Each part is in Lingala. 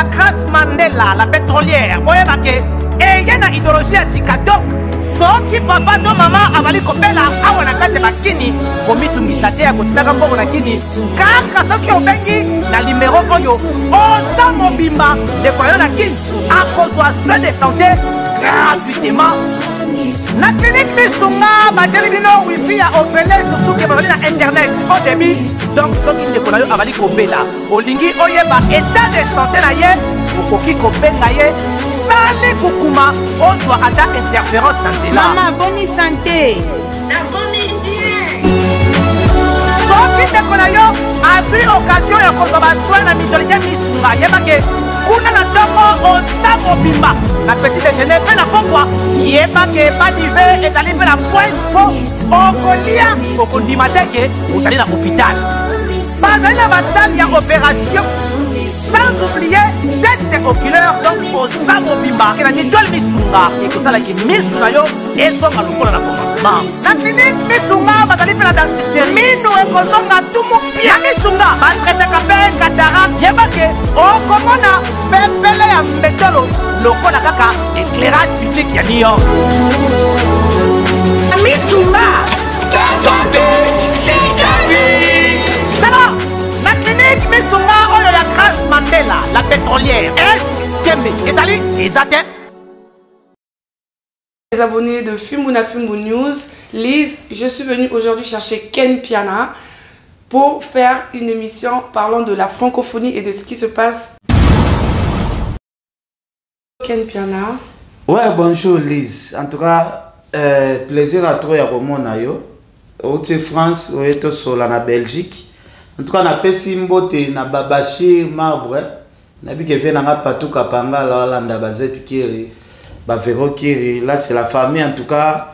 ya Grace Mandela la pétrolière, boyeba ke eye na idéologie ya sika. Donc soki papa to mama abali kobela awa na kati ya bakini, komitungisa te ya kotindaka mbongo na kini. Kaka soki obengi na limero oyo, oza mobimba, ndeko na yo na kini akozwa soin de santé gratuitement. Na clinique Misunga batieli bino wifi ya ofele, surtout ke bazali na internet au débit. Donc soki ndeko na yo abali kobela, olingi oyeba état de santé na ye, okoki kobenga ye sali kukuma, ozwa ata interférence na nzela. Mama, boni santé? Nakomi bien. Soki ndeko na yo azwi occasion ya kozwa basoin na mutualité Misunga, yebake kuna na ntongo oza mobimba na petit déjeuner mpe na pokwa, yebake badive ezali mpe na pointe mpo okolia, okondima te ke ozali na hôpital. Bazali na basale ya opération, sans oublier test oculaire. Donc oza mobimba na mutuelle Misunga, ekosalaki misu na yo ezonga lokola na commencement. Na clinique Misunga bazali mpe na dentiste, minu ekozonga tumu pia. Misunga batraitaka mpe cataracte, yebake okomona pepele ya mbetolo lokola kaka éclairage public ya New York. Misunga, santé, c'est Tala, na clinique Misunga oyo ya Grace Mandela la pétrolière, est tembe ezali eza te. Les abonnés de Fimbu na Fimbu News, Lise, je suis venue aujourd'hui chercher Ken Piana pour faire une émission parlant de la francophonie et de ce qui se passe. Ken Piana. Ouais, bonjour Lise. En tout cas, plaisir à toi ya komona yo. Outi France, oye tosola na Belgique. En tout cas, napesi mbote na Babashir Marbre. Nabi ke vie nanga Patuka Pangala alanda Bazet Kiri, Bavero Kiri. Là, c'est la famille en tout cas.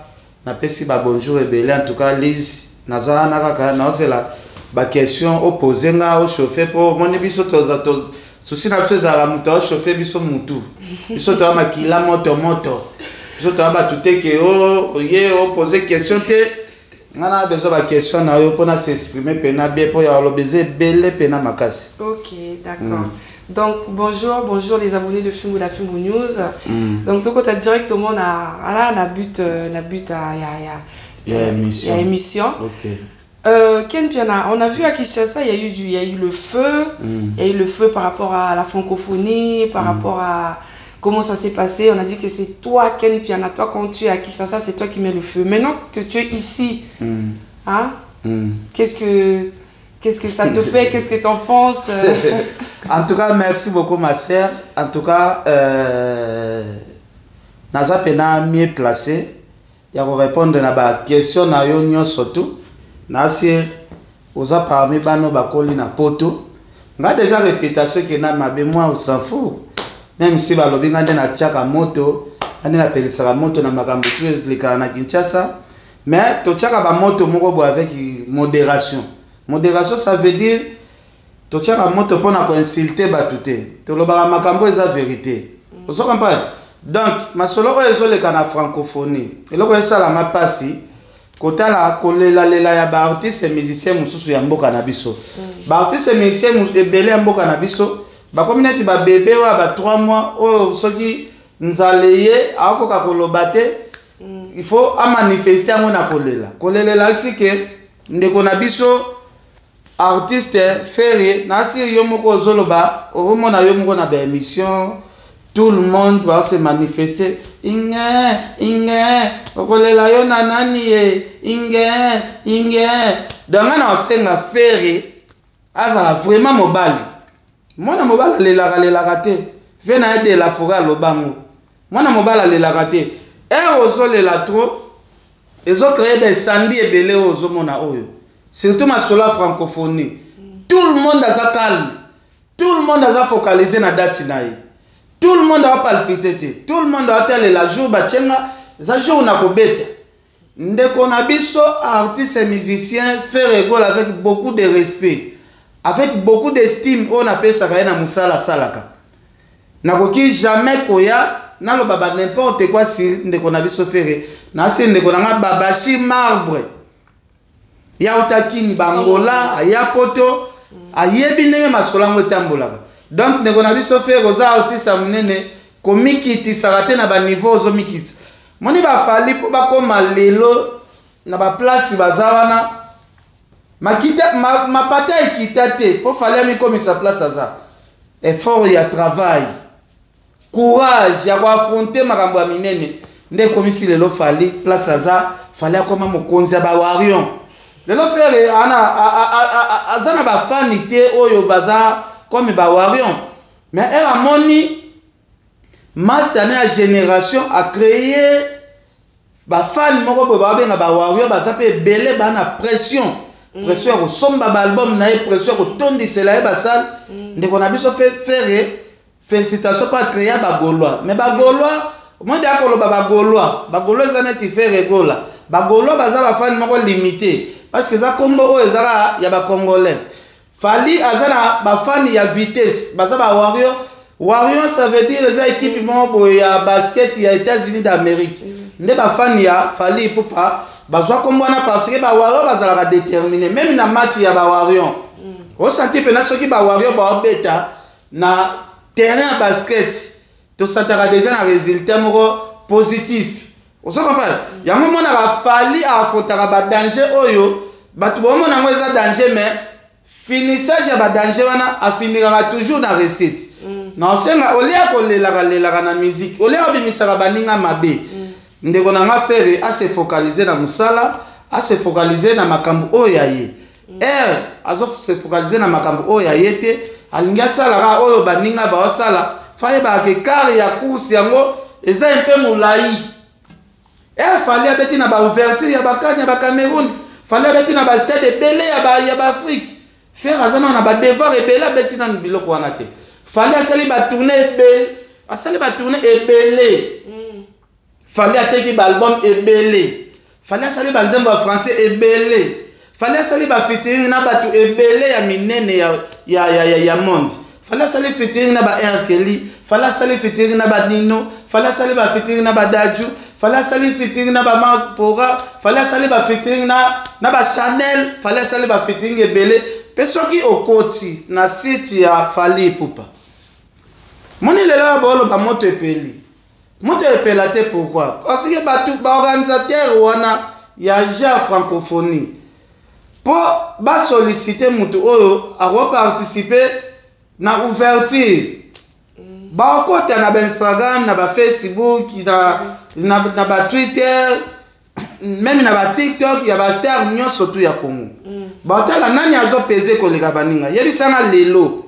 Napesi ba bonjour ebele. En tout cas, Lise, naza wana kaka naozela ba question opose nga ochauffe po omoni biso toza to susi na biso ezalaka moto aochauffe biso mutu, biso toya makila moto moto, biso toya bato te ke oye opose question te. Nga na besoin ba question na yo mpona s'exprimer pena bien, mpo ya oloba eza ebele pena makasi. Ok, d'accord. Donc bonjour, bonjour les abonnés de Fimbu la Fimbu News. Donc tokota directement na ala na but ya ya ya émission. Ya émission. Ok. Ken Piana, on a vu à Kinshasa, il y a eu le feu, il y a eu le feu par rapport à la francophonie, par rapport à comment ça s'est passé. On a dit que c'est toi, Ken Piana, toi quand tu es à Kinshasa, c'est toi qui mets le feu. Maintenant que tu es ici, hein, qu'est-ce que ça te fait? Qu'est-ce que tu en penses? En tout cas, merci beaucoup ma sœur. En tout cas, naza pena mieux placé ya korépondre na baquestion na yo nyonso tu. Nasir oza parmi bano bakoli na poto. Nga déjà réputation ekenda mabe, moi on s'en fout. Même si balobi nga nde natiaka moto, nga nde napelisaka moto na makambo tu elekaka na Kinshasa, mais totiaka bamoto moko boye avec modération. Modération, ça veut dire totiaka moto mpona koinsulte bato te, tolobaka makambo eza vérité, ozo comprendre. Donc masolo oyo ezoleka na francophonie, eloko esalanga mpasi kotala kolelalela ya baartiste musicien mosusu ya mboka na biso. Baartiste musicien ebele ya mboka na biso bakomi neti babebe oyo ya ba 3 mois, oyo soki nzala ye akoka koloba te, il faut amanifeste yango na kolela. Kolela elakisi ke ndeko na biso artiste Ferre, nasiri yo moko ozoloba, okomona yo moko na baémission, tout le monde va se manifester inge inge, okolela yo na nani ye inge inge. Donc nga na osenga Ferre azala vraiment mobali. Mwana mobali alelaka alelaka te. Ve na ye de la forêt alobango, mwana mobali alelaka te. Ere ozolela trop, ezocrée baincendie ebele oyo ozomona oyo, surtout masolo ya francophonie. Tout le monde aza calme, tout le monde aza focalisé na date na ye, tout le monde aopalpite te, tout le monde aotalela jour batienga eza jour na kobeta. Ndeko na biso artiste musicien Ferre Gola, avec beaucoup de respect, avec beaucoup d'estime oyo napesaka ye na mosala asalaka, nakoki jamais koya naloba ba n'importe quoi sur ndeko na biso Ferre. Nasi ndeko na nga Babashi Marbre ya utakini bangola, aya poto, ayebi ndenge masolo yango etambolaka. Donc ndeko na biso Ferre, oza artiste ya monene, komikitisaka te na baniveau ozomikitisa. Moni baFally mpo bakóma lelo na baplace baza wana, makita mapata ekita te mpo Fally amikomisa place aza. Effort ya travail, courage ya koaffronter makambo ya minene nde ekomisi lelo Fally place aza. Fally akoma mokonzi ya bawarriors lelo. Ferre ana aza na bafani te oyo baza comme bawarriors, mais ere amoni master ne ya génération acréer bafani moko boye babenga bawarriors, baza mpe ebele, baa na pression ya kosomba baalbum na ye, pression ya kotondisela ye basale. Ndeko na biso Ferre, félicitation mpo acréa bagaulois. Mais bagaulois, omoni akoloba bagaulois, bagaulois eza neti Ferre Gola. Bagaulois baza bafani moko limité parce que eza nkombo oyo ezaka ya bacongolais. Fally aza na bafani ya vitesse, baza bawarrior. Warrior, ça veut dire eza équipe moko boye ya basket ya États-Unis d'Amérique. Nde bafani ya Fally Ipupa bazwa nkombo wana parce que bawarrior bazalaka déterminé. Même na match ya bawarrior, osanti mpena soki bawarrior baobeta na terrain ya basket, tosantaka déjà na résultat moko positif. Ozo comprendre? Yango monaka Fally aaffrontaka badanger oyo bato bomona yango eza danger, mais finissage ya badanger wana afinikaka toujours na réussite. Na osenga olia kolelaka lelaka na musique, olia kobimisaka baninga mabe. Ndeko na nga Ferre ase focaliser na mosala, ase focaliser na makambo oyo ya ye. Ere azose focaliser na makambo oyo ya ye te, alingi asalaka oyo baninga baosala. Fayebaka ke quart ya course yango eza mpe molai. Ere Fally abeti na baouverture ya baCAN ya baCameroun, Fally abeti na bastade ebele ya baAfrique. Ferre aza nano na badevoir ebele, abeti nanu biloko wana te. Fally asali batournée ebele, asali batournée ebele. Fally ateki baalbum ebele, Fally asali banzembo ya français ebele, Fally asali bafeaturing na bato ebele ya minene ya monde. Fally asali featuring na ba R. Kelly, Fally asali featuring na baNino, Fally asali bafeaturing na baDadju, Fally asali featuring na baMarc Pora, Fally asali bafeaturing na baChanel, Fally asali bafeaturing ebele. Mpe soki okoti na site ya Fally Ipupa, moni lelo ya booloba moto epeli, moto epela te. Pourquoi? Parce que bato baorganisateur wana ya ja francophonie, mpo basollicite motu oyo akoparticipe na ouverture, bakota na baInstagram, na baFacebook, na baTwitter, même na baTikTok ya bastar nyonso tu ya Congo. Batala nani azopese koleka baninga. Yebisanga lelo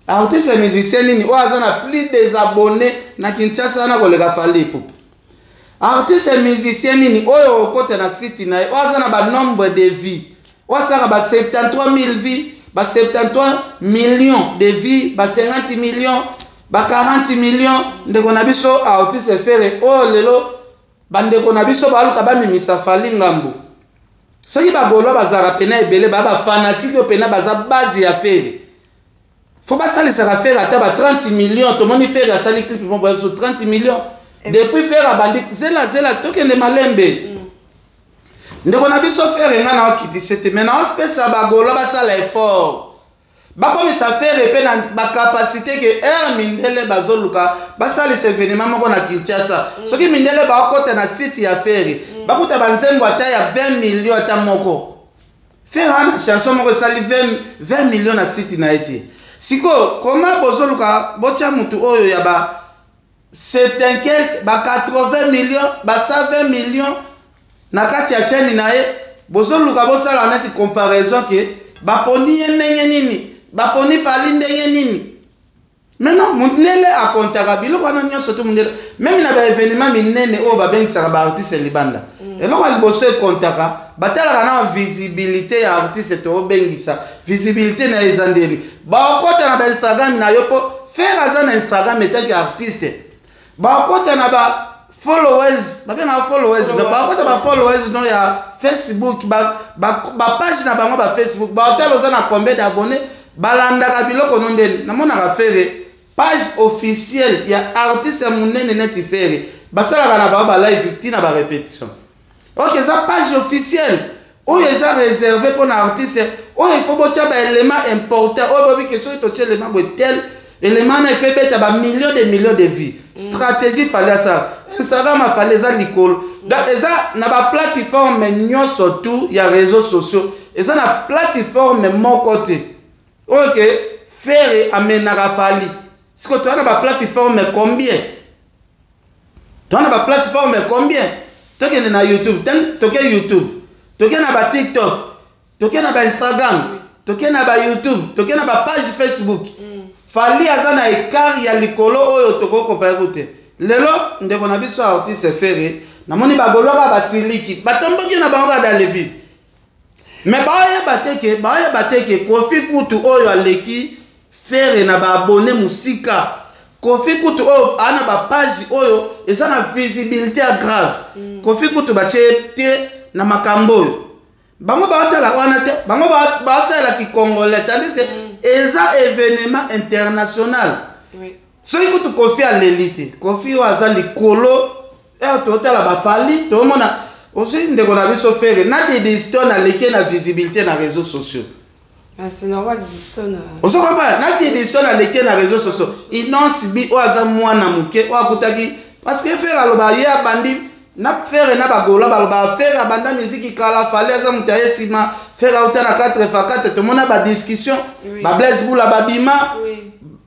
artiste musicien nini oyo aza na plus des abonnés na Kinshasa wana koleka Fally Ipupa? Artiste musicien nini oyo okota na site na ye, oyo aza na banombre de vues, oyo asalaka ba 73 000 vues, ba 73 millions de vues, ba 50 millions, ba 40 millions? Ndeko na biso artiste Ferre oyo lelo bandeko na biso baluka bamimisa Fally ngambo. Soki bagaulois bazalaka pena ebele, baa bafanatiques oyo pena baza base ya Ferre, fo basalisaka Ferre ata ba 30 millions. Tomoni Ferre asali clip moko ya biso 30 millions depuis Ferre abandi. Zela, zela, tokende malembe. Ndeko na biso Ferre, nga na okitise te, mais naopesa bagaulois basala effort, bakomisa Ferre mpe na bacapacité ke ere mindele bazoluka basalisa événement moko na Kinshasa, soki mindele baokɔta na site ya Ferre, bakuta banzembo ata ya 20 millions ata moko. Ferre wana chanson moko esali 20 millions na site na ye te. Sikoyo koma bozoluka botia mutu oyo ya ba 70 quelque, ba 80 millions, ba 120 millions na kati ya chaîne na ye, bozoluka bosala neti comparaison ke baponi ye ndenge nini, baponi Fally ndenge nini. Maintenant mundele akontaka biloko wana nyonso to mundele, même na baévénement minene oyo babengisaka baartiste libanda, eloko ya liboso ekontaka, batalaka na visibilité ya artiste. Toobengisa visibilité na ye eza ndeni? Bakota na baInstagram na yo, mpo Ferre aza na Instagram etaki artiste, bakota na ba followers, babengaka followers, bakota ba followers no ya Facebook, bapage na bango ba Facebook, baotala oza na combien d'abonnés, balandaka biloko no ndeni. Namonaka Ferre, page officielle ya artiste ya monene neti Ferre, basalaka na bango balive ntina barépétition. Ok, eza page officielle oyo eza réservé mpona artiste. Oyo il faut botia ba élément important oyo boyebi ke soki totie élément boye, tel élément wana efe ebeta ba millions de millions de vues. Stratégie Fally asala, Instagram afali eza likolo. Donc eza na baplateforme nyonso tout ya réseaux sociaux, eza na plateforme moko te oyo ke Ferre amenaka Fally. Sikoyo toza na baplateforme combien? Toza na baplateforme combien? Tokende na YouTube, toke YouTube, toke na baTikTok, toke na baInstagram, toke na baYouTube, toke na bapage Facebook. Fally aza na écart ya likolo oyo tokoki comparer te. Lelo ndeko na biso artiste Ferre, namoni bagolwaka, basiliki, batomboki na bango kaka dans le vide, mais baoyeba te ke Koffi kutu oyo aleki Ferre na baabonnés mosika. Koffi kutu oyo aa na bapage oyo eza na visibilité ya grave. Koffi kutu batie te na makambo oyo. Bango baotala wana te, bango baosalelaki Congolais, tandis que eza événement international. Soki kutu Koffi aleli te, Koffi oyo aza likolo ere totala baFally, tomona ozwi ndeko na biso Ferre na Didi Stone aleki na visibilité na réseaux sociaux. Ah, c'est normal, Didi Stone. Ozo comprendre? Na Didi Stone aleki na réseaux sociaux. Innoss'B oyo aza mwana moke oyo akutaki, parce que Ferre aloba ye abandi na Ferre na bagola, baloba Ferre abanda miziki kala, Fally aza moto aye nsima. Ferre auta na 4 fa 4, tomona badiscussion. BaBlaise Bula babima,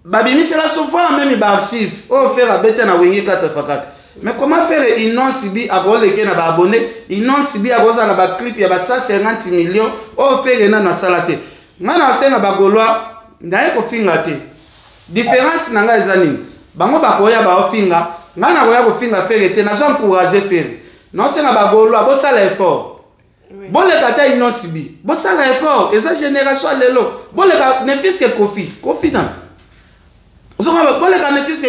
babimisela souvent même baarchive oyo Ferre abeta na Wenge 4 fa 4. Mais comment faire Innoss'B akoleke na baabonnés? Innoss'B akozala na baclip ya ba 150 millions oyo Ferre nano asala te. Ngai na asenga bagaulois, naye kofinga te. Différence na ngai eza nini? Bango bakoya baofinga, ngai nakoya kofinga Ferre te, nazo encourage Ferre. Naosenga bagaulois bosala effort, boleka ata Innoss'B, bosala effort. Eza génération ya lelo, boleka ne fût-ce que Koffi. Koffi nano ozonga, boleka ne fût-ce que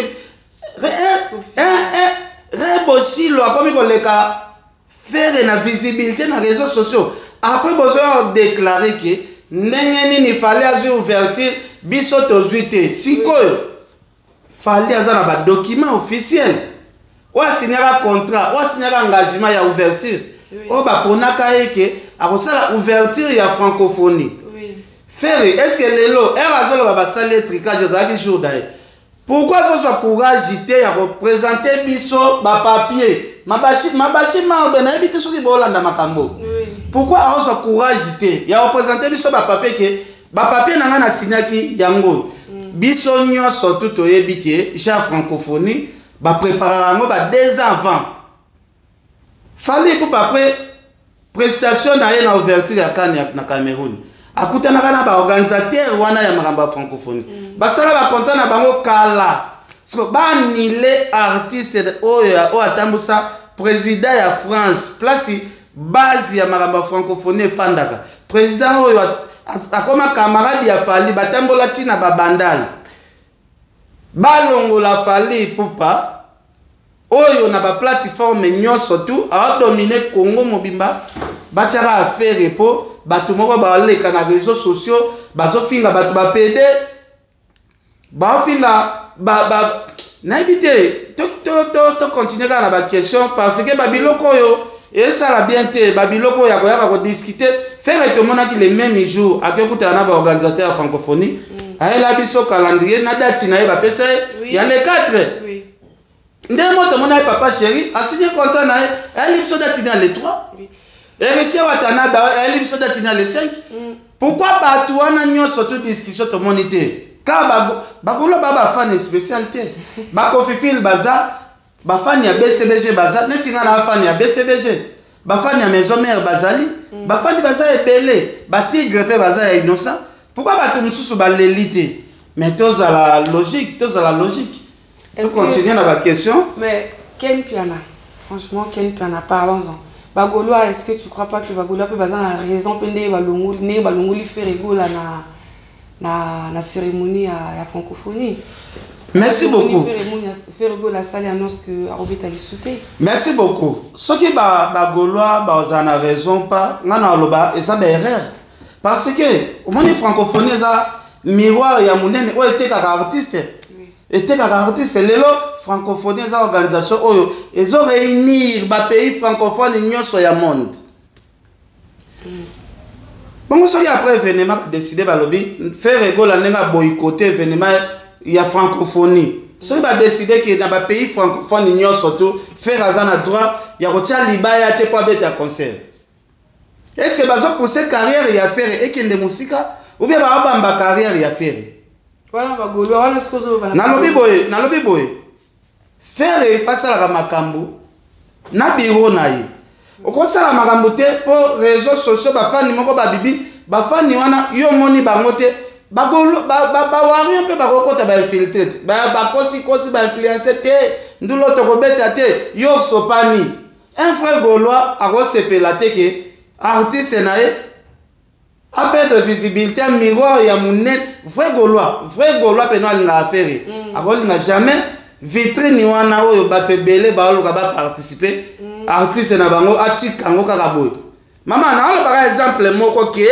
Rebo Shilo akomi koleka Ferre na visibilité na réseaux sociaux. Après bozoya déclarer ke ndenge nini Fally azwi ouverture, biso tozwi te. Sikoyo Fally aza na badocument officiel oyo asignaka contrat, oyo asignaka engagement ya ouverture, oyo baponaka ye ke akosala ouverture ya francophonie. Ferre, est ce que lelo ere azoloba basali ye trucage, ezalaki jour na ye, pourquoi azozwa courage te ya koprésenter biso bapapier? Mabashi, mabashi marbe, nayebi te soki boolanda makambo. Pourquoi azozwa courage te ya koprésenter biso bapapier ke bapapier na ngai nasignaki yango? Biso nyonso tu toyebi ke genre francophonie bapréparaka yango ba 2 ans avant. Fally Ipupa, après prestation na ye na ouverture ya CAN na Cameroun, akutanaka na baorganisateur wana ya makambo ya francophonie. Basala bacontrat na bango kala. Siko baanile artiste oyo oyo atambusa président ya France, place base ya makambo ya francophonie efandaka. Président oyo akoma camarade ya Fally, batambola ntina babandale, balongola Fally Ipupa oyo na baplateforme nyonso tu aodomine Congo mobimba. Batiaka affaire mpo bato moko baleka na réseaux sociaux, bazofinga bato bapede, baofinga ba, nayebi te. Tocontinue kaka na baquestion, parce que babiloko oyo esala bien te, babiloko oyo akoyaka kodiscuter. Ferre tomonaki le même jour akekutana na baorganisateur ya francophonie, ayela biso calendrier na date na ye bapesa ye ya le 4. Nde mo tomona ye, papa chéri asigne contrat na ye, ayeli biso date na le 3. Héritier Watanabe ayeli biso date na le 5. Pourquoi bato wana nyonso to discussion tomoni te? Ka bakoloba bafani spécial te, bakofifile baza bafani ya BCBG, baza neti nga na bafani ya BCBG, bafani ya Maison Mère bazali, bafani baza ebele, batigre mpe baza ya Innocent. Pourquoi bato mosusu baleli te? Mais tozala logique, tozala logique. Tocontinue na baquestion. Mais Ken Piana, franchement, Ken Piana, parlons-en. Bagaulois, est-ce que tu crois pas que bagaulois mpe baza na raison mpe ndenge balongoli Ferre Gola na cérémonie ya francophonie? Merci beaucoup. Ferre Gola asali annonce que akobeta lisu te. Merci beaucoup. Soki bagaulois bazala na raison pa nga na aloba eza baerreur, parce que omoni francophonie eza miroir ya monene oyo etekaka artiste, etekaka artiste. Lelo francophonie eza organisation oyo ezoréunir bapays francophone nyonso ya monde. Bongo soki après événement badeside balobi Ferre Gola ndenge aboyikote événement ya francophonie, soki badeside ke na bapays francophone nyonso to Ferre aza na droit ya kotia libaya te mpo abeta concert, est ce que bazopousse carrière ya Ferre ekende mosika ou bien baobamba carrière ya Ferre? Wana bagaulois wana sikoyo ozoloba na Nalobi boye, nalobi boye, Ferre efasalaka makambo na biro na ye. Okosala makambo te mpo réseau sociaux, bafani moko babibi, bafani wana yo omoni bango te. Bawario mpe bakokota, bainfiltre te, bakosikosi, bainfluence te, ndulo tokobeta te. Yo sopani, un frère gaulois akosepela te ke artiste na ye aperdre visibilité ya miroir ya monene. Vrai gaulois, vrai gaulois mpena alingaka Ferre, akolinga jamais vitrine wana oyo bato ebele baoluka baparticipe, artiste na bango atika yango kaka boye. Mama, naalobaka exemple moko ke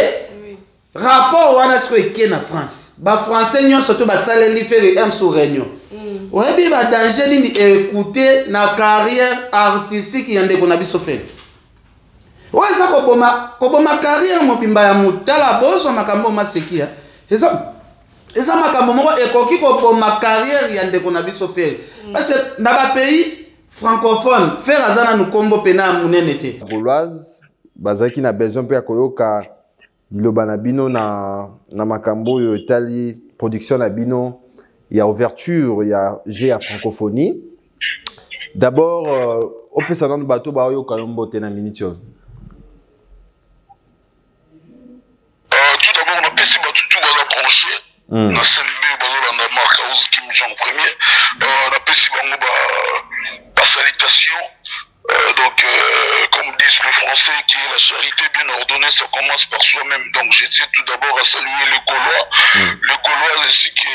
rapport wana sikoyo eke na France, bafrançais nyonso to basaleli Ferre m sur réunion. Oyebi badanger nini ekute na carrière artistique ya ndeko na biso Ferre? Oyo eza koboma, koboma carrière mobimba ya motala. Bozwa makambo oyo maseki ya eza makambo moko ekoki koboma carrière ya ndeko na biso Ferre, parce que na bapays francophone Ferre aza nanu nkombo pena ya monene te. Gauloise bazalaki na besoin mpe ya koyoka liloba na bino na makambo oyo etali production na bino ya ouverture ya Jeux ya francophonie. D'abord, opesa nanu bato baoyoka yo mbote na minute oyo. Tout d'abord, napesi bato tu baza branché na CNB, bazolanda Mark House Kim Jong Premier, napesi bango basalutation. Donc, comme disent les Français, qui est la charité bien ordonnée, ça commence par soi-même. Donc, je tiens tout d'abord à saluer les Gaulois, les Gaulois ainsi que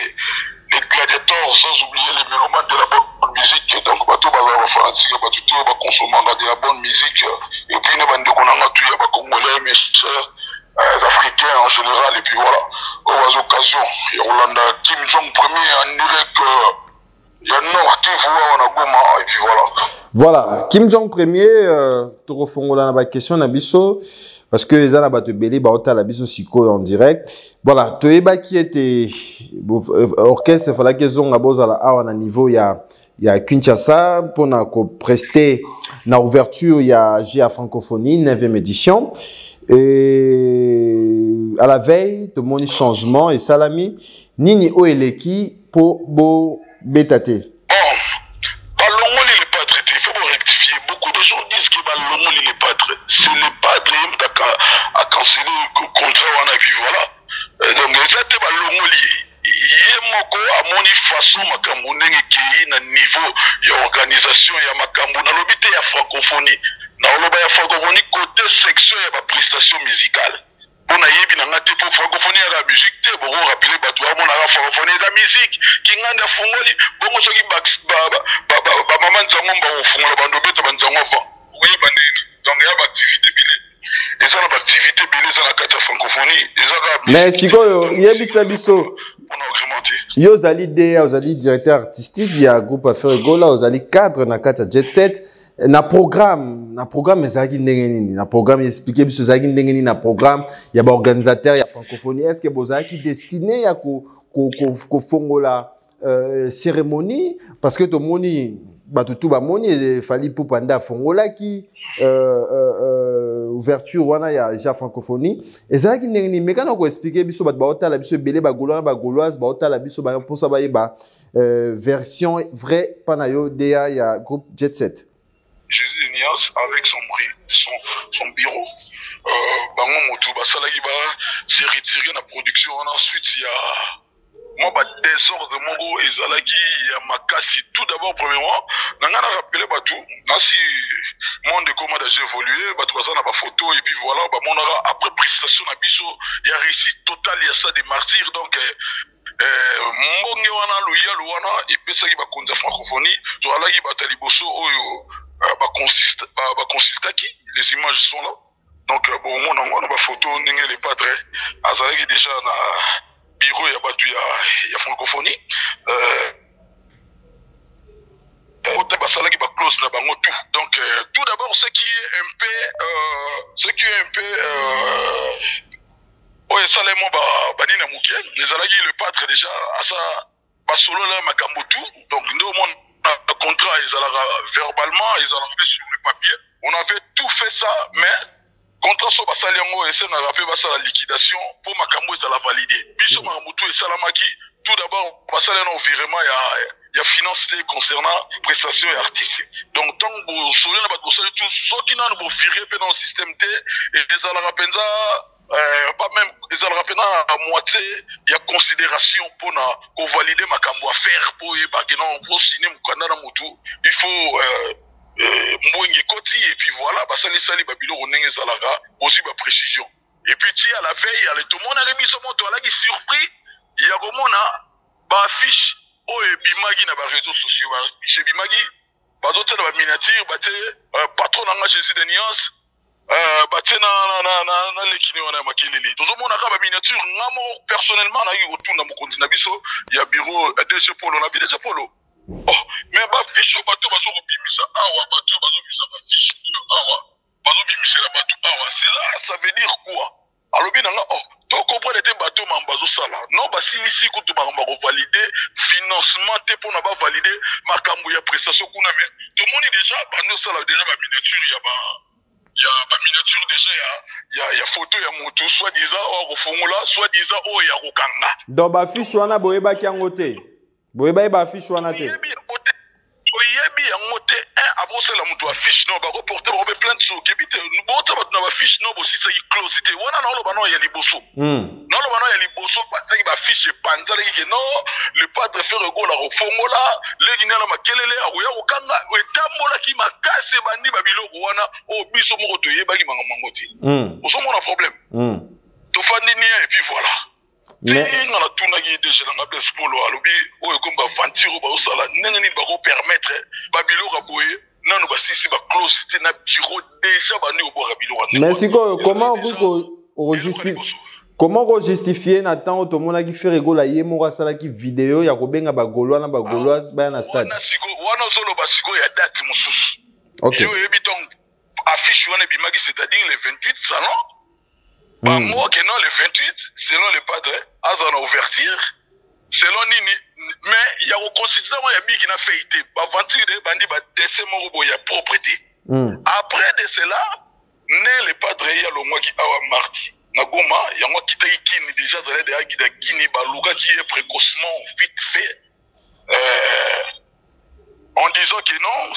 les gladiateurs, sans oublier les mélomanes de la bonne musique. Donc, bato baza ba fanatique, bato to ba consommer de la bonne musique. Et puis, na bandeko na nga tu ya ba Congolais, mes chers Africains en général. Et puis voilà, aux occasions, il y a Rolanda Kim Jong premier en direct, il y a Nord Kivu awa na Goma, et puis voilà. Voilà, Kim Jong premier, tokofongola na ba question na biso parce que eza na bato ebele baotala biso sikoyo en direct. Voilà, toyebaki ete orchestre efalaki ezonga, bozala awa na niveau ya Kinshasa mpona koprester na ouverture ya Jeux ya francophonie 9e édition. Et à la veille, tomoni changement esalami. Nini oyo eleki mpo bobeta te? Bon, balongoli le padre te, il faut rectifier. Beaucoup de gens disent que balongoli le padre. C'est le padre qui a cancelé le contrat wana, et puis voilà. Donc eza te balongoli ye moko, amoni façon makambo ndenge ekei na niveau ya organisation ya makambo. Nalobi te ya francophonie, naloba ya francophonie côté section ya baprestation musicale, mpo nayebi na nga te, mpo francophonie yaka musique te. Boko rappeler bato bamonaka francophonie eza musique, kingandi afungoli bongo. Soki bamama nzango bakofungola, bando obeta banzango avant, oyeba ndenge. Donc ya baactivité ebele, eza na baactivité ebele eza na kati ya francophonie, eza kaka Mais sikoyo yebisa biso, mpona agrémenté. Yo ozali DA, ozali directeur artistique ya groupe Ferre Gola, ozali cadre na kati ya Jet Set. Na programme ezalaki ndenge nini? Na programme, explique biso ezalaki ndenge nini na programme ya baorganisateur ya francophonie. Est ce que bozalaki destiné ya kofongola cérémonie? Parce que tomoni bato tu bamoni Fally Ipupa nde afongolaki ouverture wana ya ja francophonie. Ezalaki ndenge nini? Meka na koexpliquer biso, bato baotala biso ebele, bagaulois na bagauloise baotala biso, mposa bayeba version vraie mpa na yo, DA ya groupe Jet Set. Jésus de Nias avec son bureau, bango motu basalaki ba se retirer na production wana. Ensuite ya mwa badésordre moko ezalaki ya makasi. Tout d'abord, premièrement, na ngai na rappeler bato nasi monde ekoma déjà évolué, bato baza na bafoto et puis voilà, bamonaka après prestation na biso ya réussite totale ya stade des Martyrs. Donc mbonge wana, loyalu wana epesaki bakonzi ya francophonie. Toalaki bato ya liboso oyo baconsultaki. Les images sont là, donc bomona yango wana bafoto ndenge le padre azalaki déjà na bureau ya bato ya francophonie. Ota basalaki baclose na bango tout. Donc tout d'abord, ce qui est un peu euh, ce qui est un peu Oyo esalaki mwa banini ya moke ezalaki le patre déjà asa basolola makambo tout. Donc nde omona contrat ezalaka verbalement, ezalaka mpe sur le papier. On avait tout fait ça, mais contrat so basali yango, esengaka mpe basala liquidation mpo makambo ezala valide. Biso makambo tout esalamaki. Tout d'abord, basali yana virement ya finance te concernant prestation ya artiste. Donc ntango bosoli na bato, bosali tout, soki nano bovire mpe na système te, ezalaka mpenza pas même, ezalaka mpe na moitié ya considération mpona kovalider makambo affaire, mpo oyebake non, osigne mokanda na motu, il faut mbongi ekoti. Et puis voilà, basalisali babiloko ndenge ezalaka, bozwi baprécision. Et puis ti à la veille ale, tomonaki biso moto alaki surpris ya komona baaffiche oyo ebimaki na baréseaux sociaux. Baaffiche ebimaki, bazotia na baminiature, batie patron na nga Jésus de Nuance, batie na lekini wana ya makelele. Tozomona kaka baminiature. Nga moko personnellement nayaki kotunda mokonzi na biso ya bureau, DG Polo. Na bi DG Polo: "Oh, mais bafiche oyo bato bazokobimisa awa, bato bazobimisa bafiche oyo awa, bazobimisela bato awa, cela ça veut dire quoi?" Alobi na nga: "Oh, tocomprendre te, bato makambo bazosala non, basilisi kutu makambo ya kovalider financement te mpona bavalider makambo ya prestation kuna, mais tomoni déjà bandi osala déjà baminiature ya baminiature déjà ya photo ya motu, soit disant oyo akofongola, soit disant oyo ya kokanga." Donc bafiche wana boyebaki yango te? Boyebaki baaffiche wana te? Toyebi yango te. Un avosala moto affiche no, bakoporte bango mpe plainte. So okebi te, bota bato na bafiche no, bosisaki clause te wana. Naoloba no ya liboso, naoloba no ya liboso, batiaki bafiche, epanzalaki ke non, le padre Ferre Gola kofongola, leki nana makelele akoya kokanga. Etambolaki makasi, ebandi babiloko wana oyo biso moko toyebaki makambo yango te. Ozomona problème, tofandi nie et puis voilà. Ti nga natunaki DG nanga Blaise Polo, alobi oyo ekomi baaventure oyo bazosala, ndenge nini bakopermettre babiloko ya boye? Nanu basisi baclose te na bureau, déjà bandi kobwaka biloko. Mais sikoyo, comment okoki comment kojustifie na ntango tomonaki Ferre Gola ye moko asalaki video ya kobenga bagaulois na bagauloise baya na stade? Wana ozoloba sikoyo ya date mosusu. Yo oyebi ntango affiche wana ebimaki, c'est-à-dire le 28, salon bango ke non, le 28, selon le padre aza na ouverture, selon nini, mais ya koconstitue yango ya biki na fei te. Baventure bandi badessin moko boye ya propre te. Après de cela nde le padre ye alongwaki awa mardi na Goma. Yango akitaki Kini déjà, azali deya na Kini. Balukaki ye précocement, vite fait, en disant que non,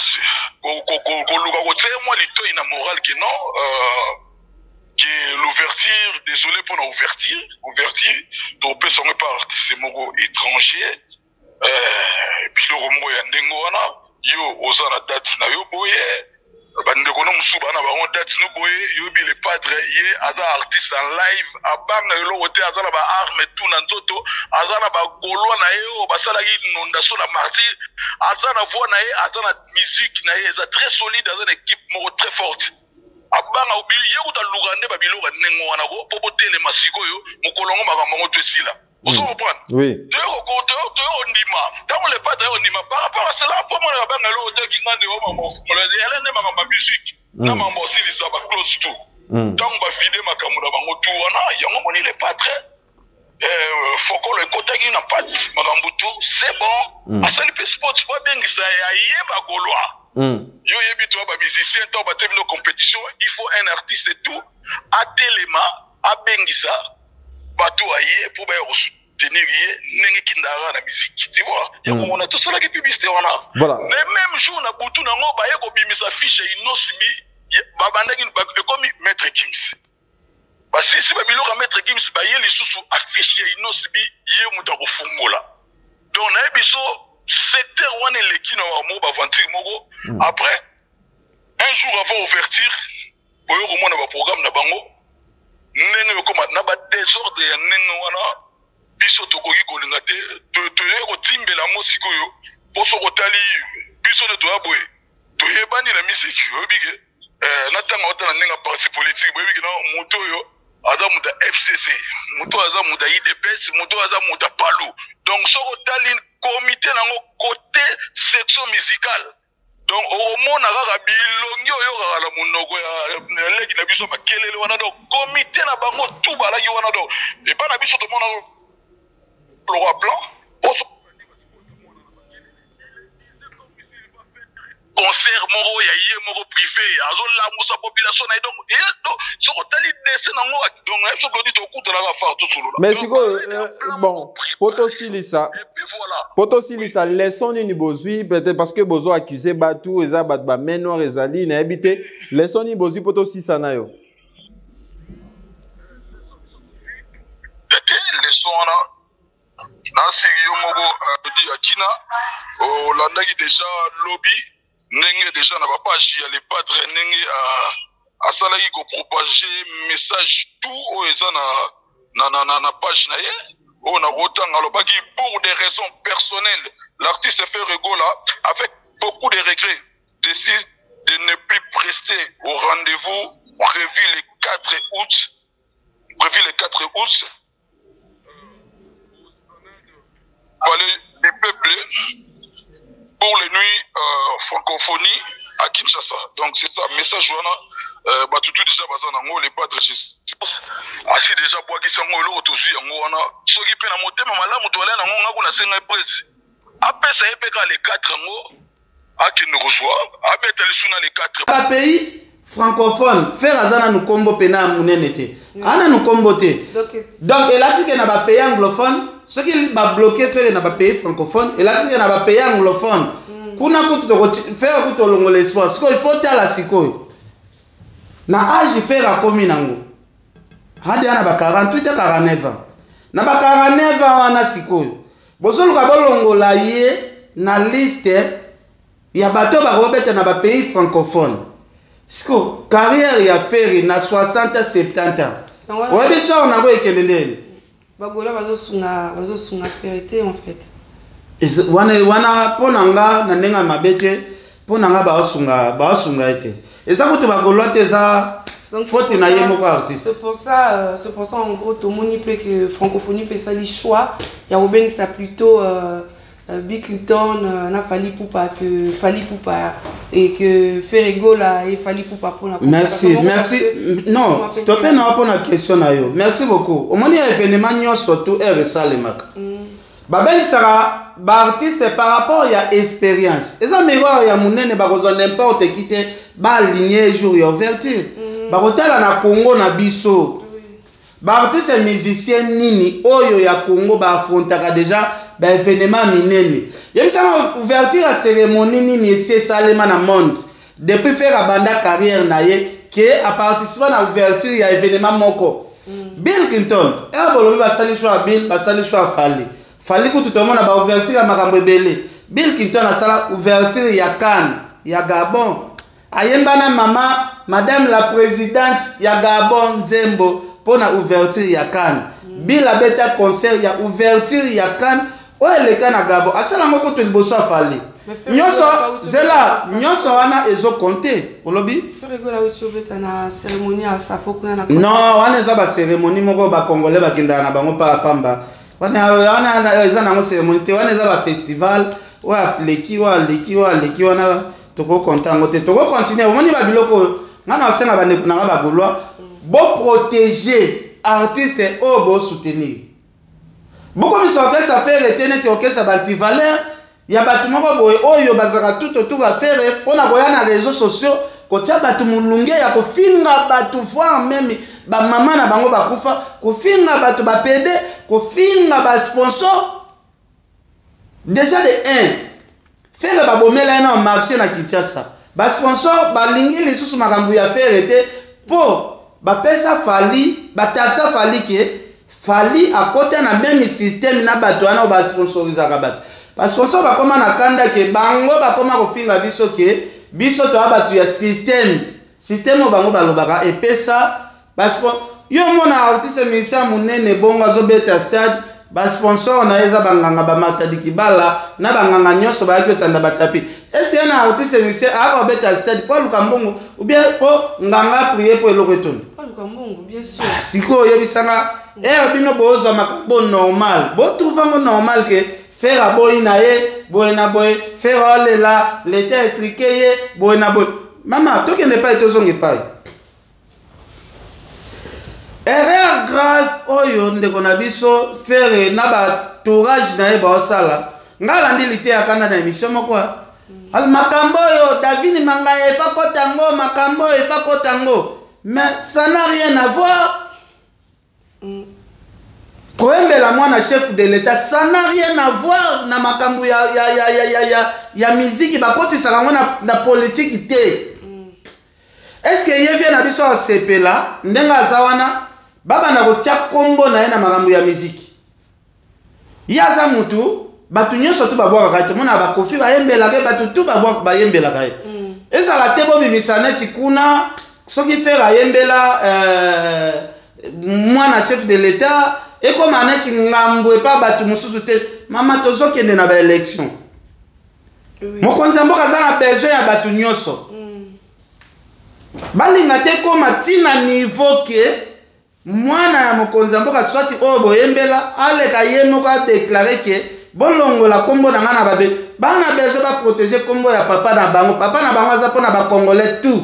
koluka kotia mwa litoi na morale ke non, que l'ouverture, désolé pour l'ouverture, ouverture topesa yango epa artiste moko étranger, biloko moko ya ndenge wana. Yo oza na date na yo boye, bandeko no mosusu baa na bango date no boye. Yoyebi le padre, ye aza artiste en live, abanga eloko te, aza na baarme tu na nzoto, aza na bagaulois na ye oyo basalaki inondation na Martyr, aza na voix na ye, aza na musique na ye, eza très solide, aza na équipe moko très forte. Abanga ye kuta luka nde babiloko ya ndenge wana ko mpo botelema sikoyo mokolo yango, makambo yango to esila. Ozo comprendre? Oui. Toyo ondima ntango le padre ondima par rapport à cela, mpo mona babanga eloko te, kinga nde ele nde makambo ya musique na makambo osilisa baclose tout. Ntango bavide makambo na bango tu wana, yango moni le padre fokolo ekotaki na pati, makambo tout c'est bon. Asali mpe sport po abengisa aye bagaulois. Yo oyebi to bamusicien, ntango batie bino compétition, il faut un artiste tout atelema, abengisa bato aye mpo baya kosoutenir ye ndenge ekendaka na musique, tu vois. Yango mona tosalaki publicité wana. Le même jour na butu nango, baye kobimisa fiche ya Innoss'B, babandaki ekomi Maître Gims, basisi babiloko ya Maître Gims, baye lisusu affiche ya Innoss'B, ye moto akofungola. Donc nayebi so secteur wana eleki na moko baventure moko. Après, un jour avant ouverture, boyo komona baprogramme na bango ndenge ekoma na badésordre ya ndenge wana. Biso tokoki kolinga te, toyei kotimbela yango sikoyo, mpo soki otali biso nde toya boye, toyebani na misiki. Oyebi ke na ntango ota na ndenge ya parti politique, boyebi ke na moto oyo aza moto ya FCC, moto oyo aza moto ya UDPS, moto oyo aza moto ya PALU. Donc soki otali comité nango côté section musicale. Donc okomona kaka bilongi oyokaka na monoko ya leki na biso makelele wana. Donc komite na bango tout balaki wana. Donc epai na biso tomona lokwa plan concert moko ya ye moko privé, azolamusa population na ye. Donc soki otali dessin nango, donc na biso Glodi, tokutanaka far, tosolola. Mais sikoyo, bon, po tosilisa, po tosilisa, leçon nini bozwi? Peut-être parce que bozo accuse bato, eza bato bamain noire ezali, nayebi te. Leçon nini bozwi po tosilisa na yo? Te, leçon wana nasiri yo moko di akina olandaki déjà lobi ndenge déjà na bapage ya Le Padre, ndenge asalaki kopropager message tout oyo eza na page na ye oyo nakotanga. Alobaki: "Pour des raisons personnelles, l'artiste Ferre Gola, avec beaucoup de regrets, décide de ne plus prester au rendez-vous prévu le 4 août, prévu le 4 août Palais du peuple pour les nuits francophonie à Kinshasa." Donc c'est ça, message wana, batutu déjà baza nango. Le Padre asi déjà bwakisi yango. Eloko tozwi yango wana, soki mpe na motema malamu toalai nango, nga kuna asengai presse apesa ye mpe kaka le 4 yango, akende kozwa, abeta lisu na le 4. Bapays francophone, Ferre aza nanu nkombo pena ya monene te, aza nanu nkombo te. Donc elakisi ke na bapays anglophone, soki babloquer Ferre na bapays francophone, elakisi ke na bapays anglophone kuna kutu Ferre kutu olongola espoir. Sikoyo il faut tala sikoyo na age Ferre akomi nango, hadi ya na ba 48 a 49 ans. Na ba 49 ans wana, sikoyo bozoluka bolongola ye na liste ya bato bakobeta na bapays francophone. Siko carrière ya Ferre na 60 70 ans, oyebi sor nango ekende ndeni? Bagola bazosunga Ferre te en fait. Wana wana mpo na nga, na ndenge ya mabe te, mpo na nga baosunga ye te. Eza kutu bagolwa te, eza faute na ye moko artiste. C'est pour ça en gros tomoni mpe que francophonie mpe esali choix ya kobengisa plutôt Bill Clinton na Fally Ipupa que Fally Ipupa et que Ferre Gola et Fally Ipupa mpona. Merci, merci. Non, stope na mpona question na yo, merci beaucoup. Omoni, ya événement nyonso tu ere esalemaka, babengisaka baartiste par rapport ya expérience. Eza miroir ya monene, bakozwa n'importe qui te baaligne jour ya ouverture. Bakotala na Congo na biso baartiste musicien nini oyo ya Congo baaffrontaka déjà baévénement minene. Yebisanga, ouverture ya cérémonie nini esi esalema na monde depuis Ferre abanda carrière na ye ke aparticipa na ouverture ya événement moko? Bill Clinton ere bolobi basali choix ya Bill, basali choix ya Fally. Fally kutu tomona baouverture ya makambo ebele. Bill Clinton asala ouverture ya CAN ya Gabon, ayemba na mama madame la présidente ya Gabon nzembo mpo na ouverture ya CAN. Bill abeta concert ya ouverture ya CAN oyo eleka na Gabon, asala yango kutu liboso afali. Nyonso zela, nyonso wana ezocompter. Olobi non, wana eza bacérémonie moko bacongolais bakendaka na bango mpa pamba. Wana eza nango cérémonie te, wana eza bafestival oyo aleki, oyo aleki, oyo aleki wana, tokocompter yango te. Tokocontinuer. Omoni babiloko oyo, ngai na osenga bandeko na nga bagaulois, boprotéger artiste oyo bosoutenir. Bokomisa orchestre Ferre te neti orchestre baantivaleur ya bato moko boye oyo bazalaka tout autour ya Ferre mpona koya na réseaux sociaux kotia bato molunge ya kofinga bato, voire même bamama na bango bakufa, kofinga bato bapede, kofinga basponsor. Déjà de 1, Ferre babomela ye na marché na Kinshasa. Basponsor balingi lisusu makambo ya Ferre te mpo bapesa Fally, bataxa Fally ke Fally akota na même système na bato wana oyo basponsorisaka bato. Basponsor bakóma na kanda ke bango bakóma kofinga biso ke biso toya bato ya système, système oyo bango balobaka epesa. Yo mona artiste musicien monene bongo azobeta stade, basponsor na ye eza banganga bamatadi kibala na banganga nyonso bayaki otanda batapi. Ese ye na artiste musicien ayaka kobeta stade mpo aluka mbongo ou bien mpo nganga aprie mpo eloko etonda? Sikoyo oyebisanga, ere bino bozwa makambo normal, botrouvango normal ke. Ferre aboyi na ye boye na boye, Ferre aolela leta etrike ye boye na boye. Mama, tokende epai, tozonga epai. Erreur grave oyo ndeko na biso Ferre na ba tourage na ye baosala. Ngai alandi liteya kanda na émission moko, makambo oyo Davini Mangaya efa kota yango, makambo oyo efa kota yango, mais ça n'a rien à voir. Koyembela mwana chef de l'État, ça n'a rien à voir na makambo ya miziki. Bakotisaka yango na politike te. Est ce que ye vie na biso asepela ndenge aza wana, babanda kotia nkombo na ye na makambo ya miziki? Ye aza mutu bato nyonso tu babwakaka ye. Tomona bakofi bayembelaka ye, bato tu bayembelaka ye. Ezala te bobimisa neti kuna soki Ferre ayembela mwana chef de l'État, ekóma neti ngambo epa bato mosusu te. Mama, tozokende na baélection. Mokonzi ya mboka aza na besoin ya bato nyonso. Balinga te ekóma ntina niveau ke mwana ya mokonzi ya mboka, swati oyo boyembela, aleka ye moko adéclarer ke bolongola nkombo na ngai na babe. Bana besoin baprotéger nkombo ya papa na bango. Papa na bango aza mpona bacongolais tout.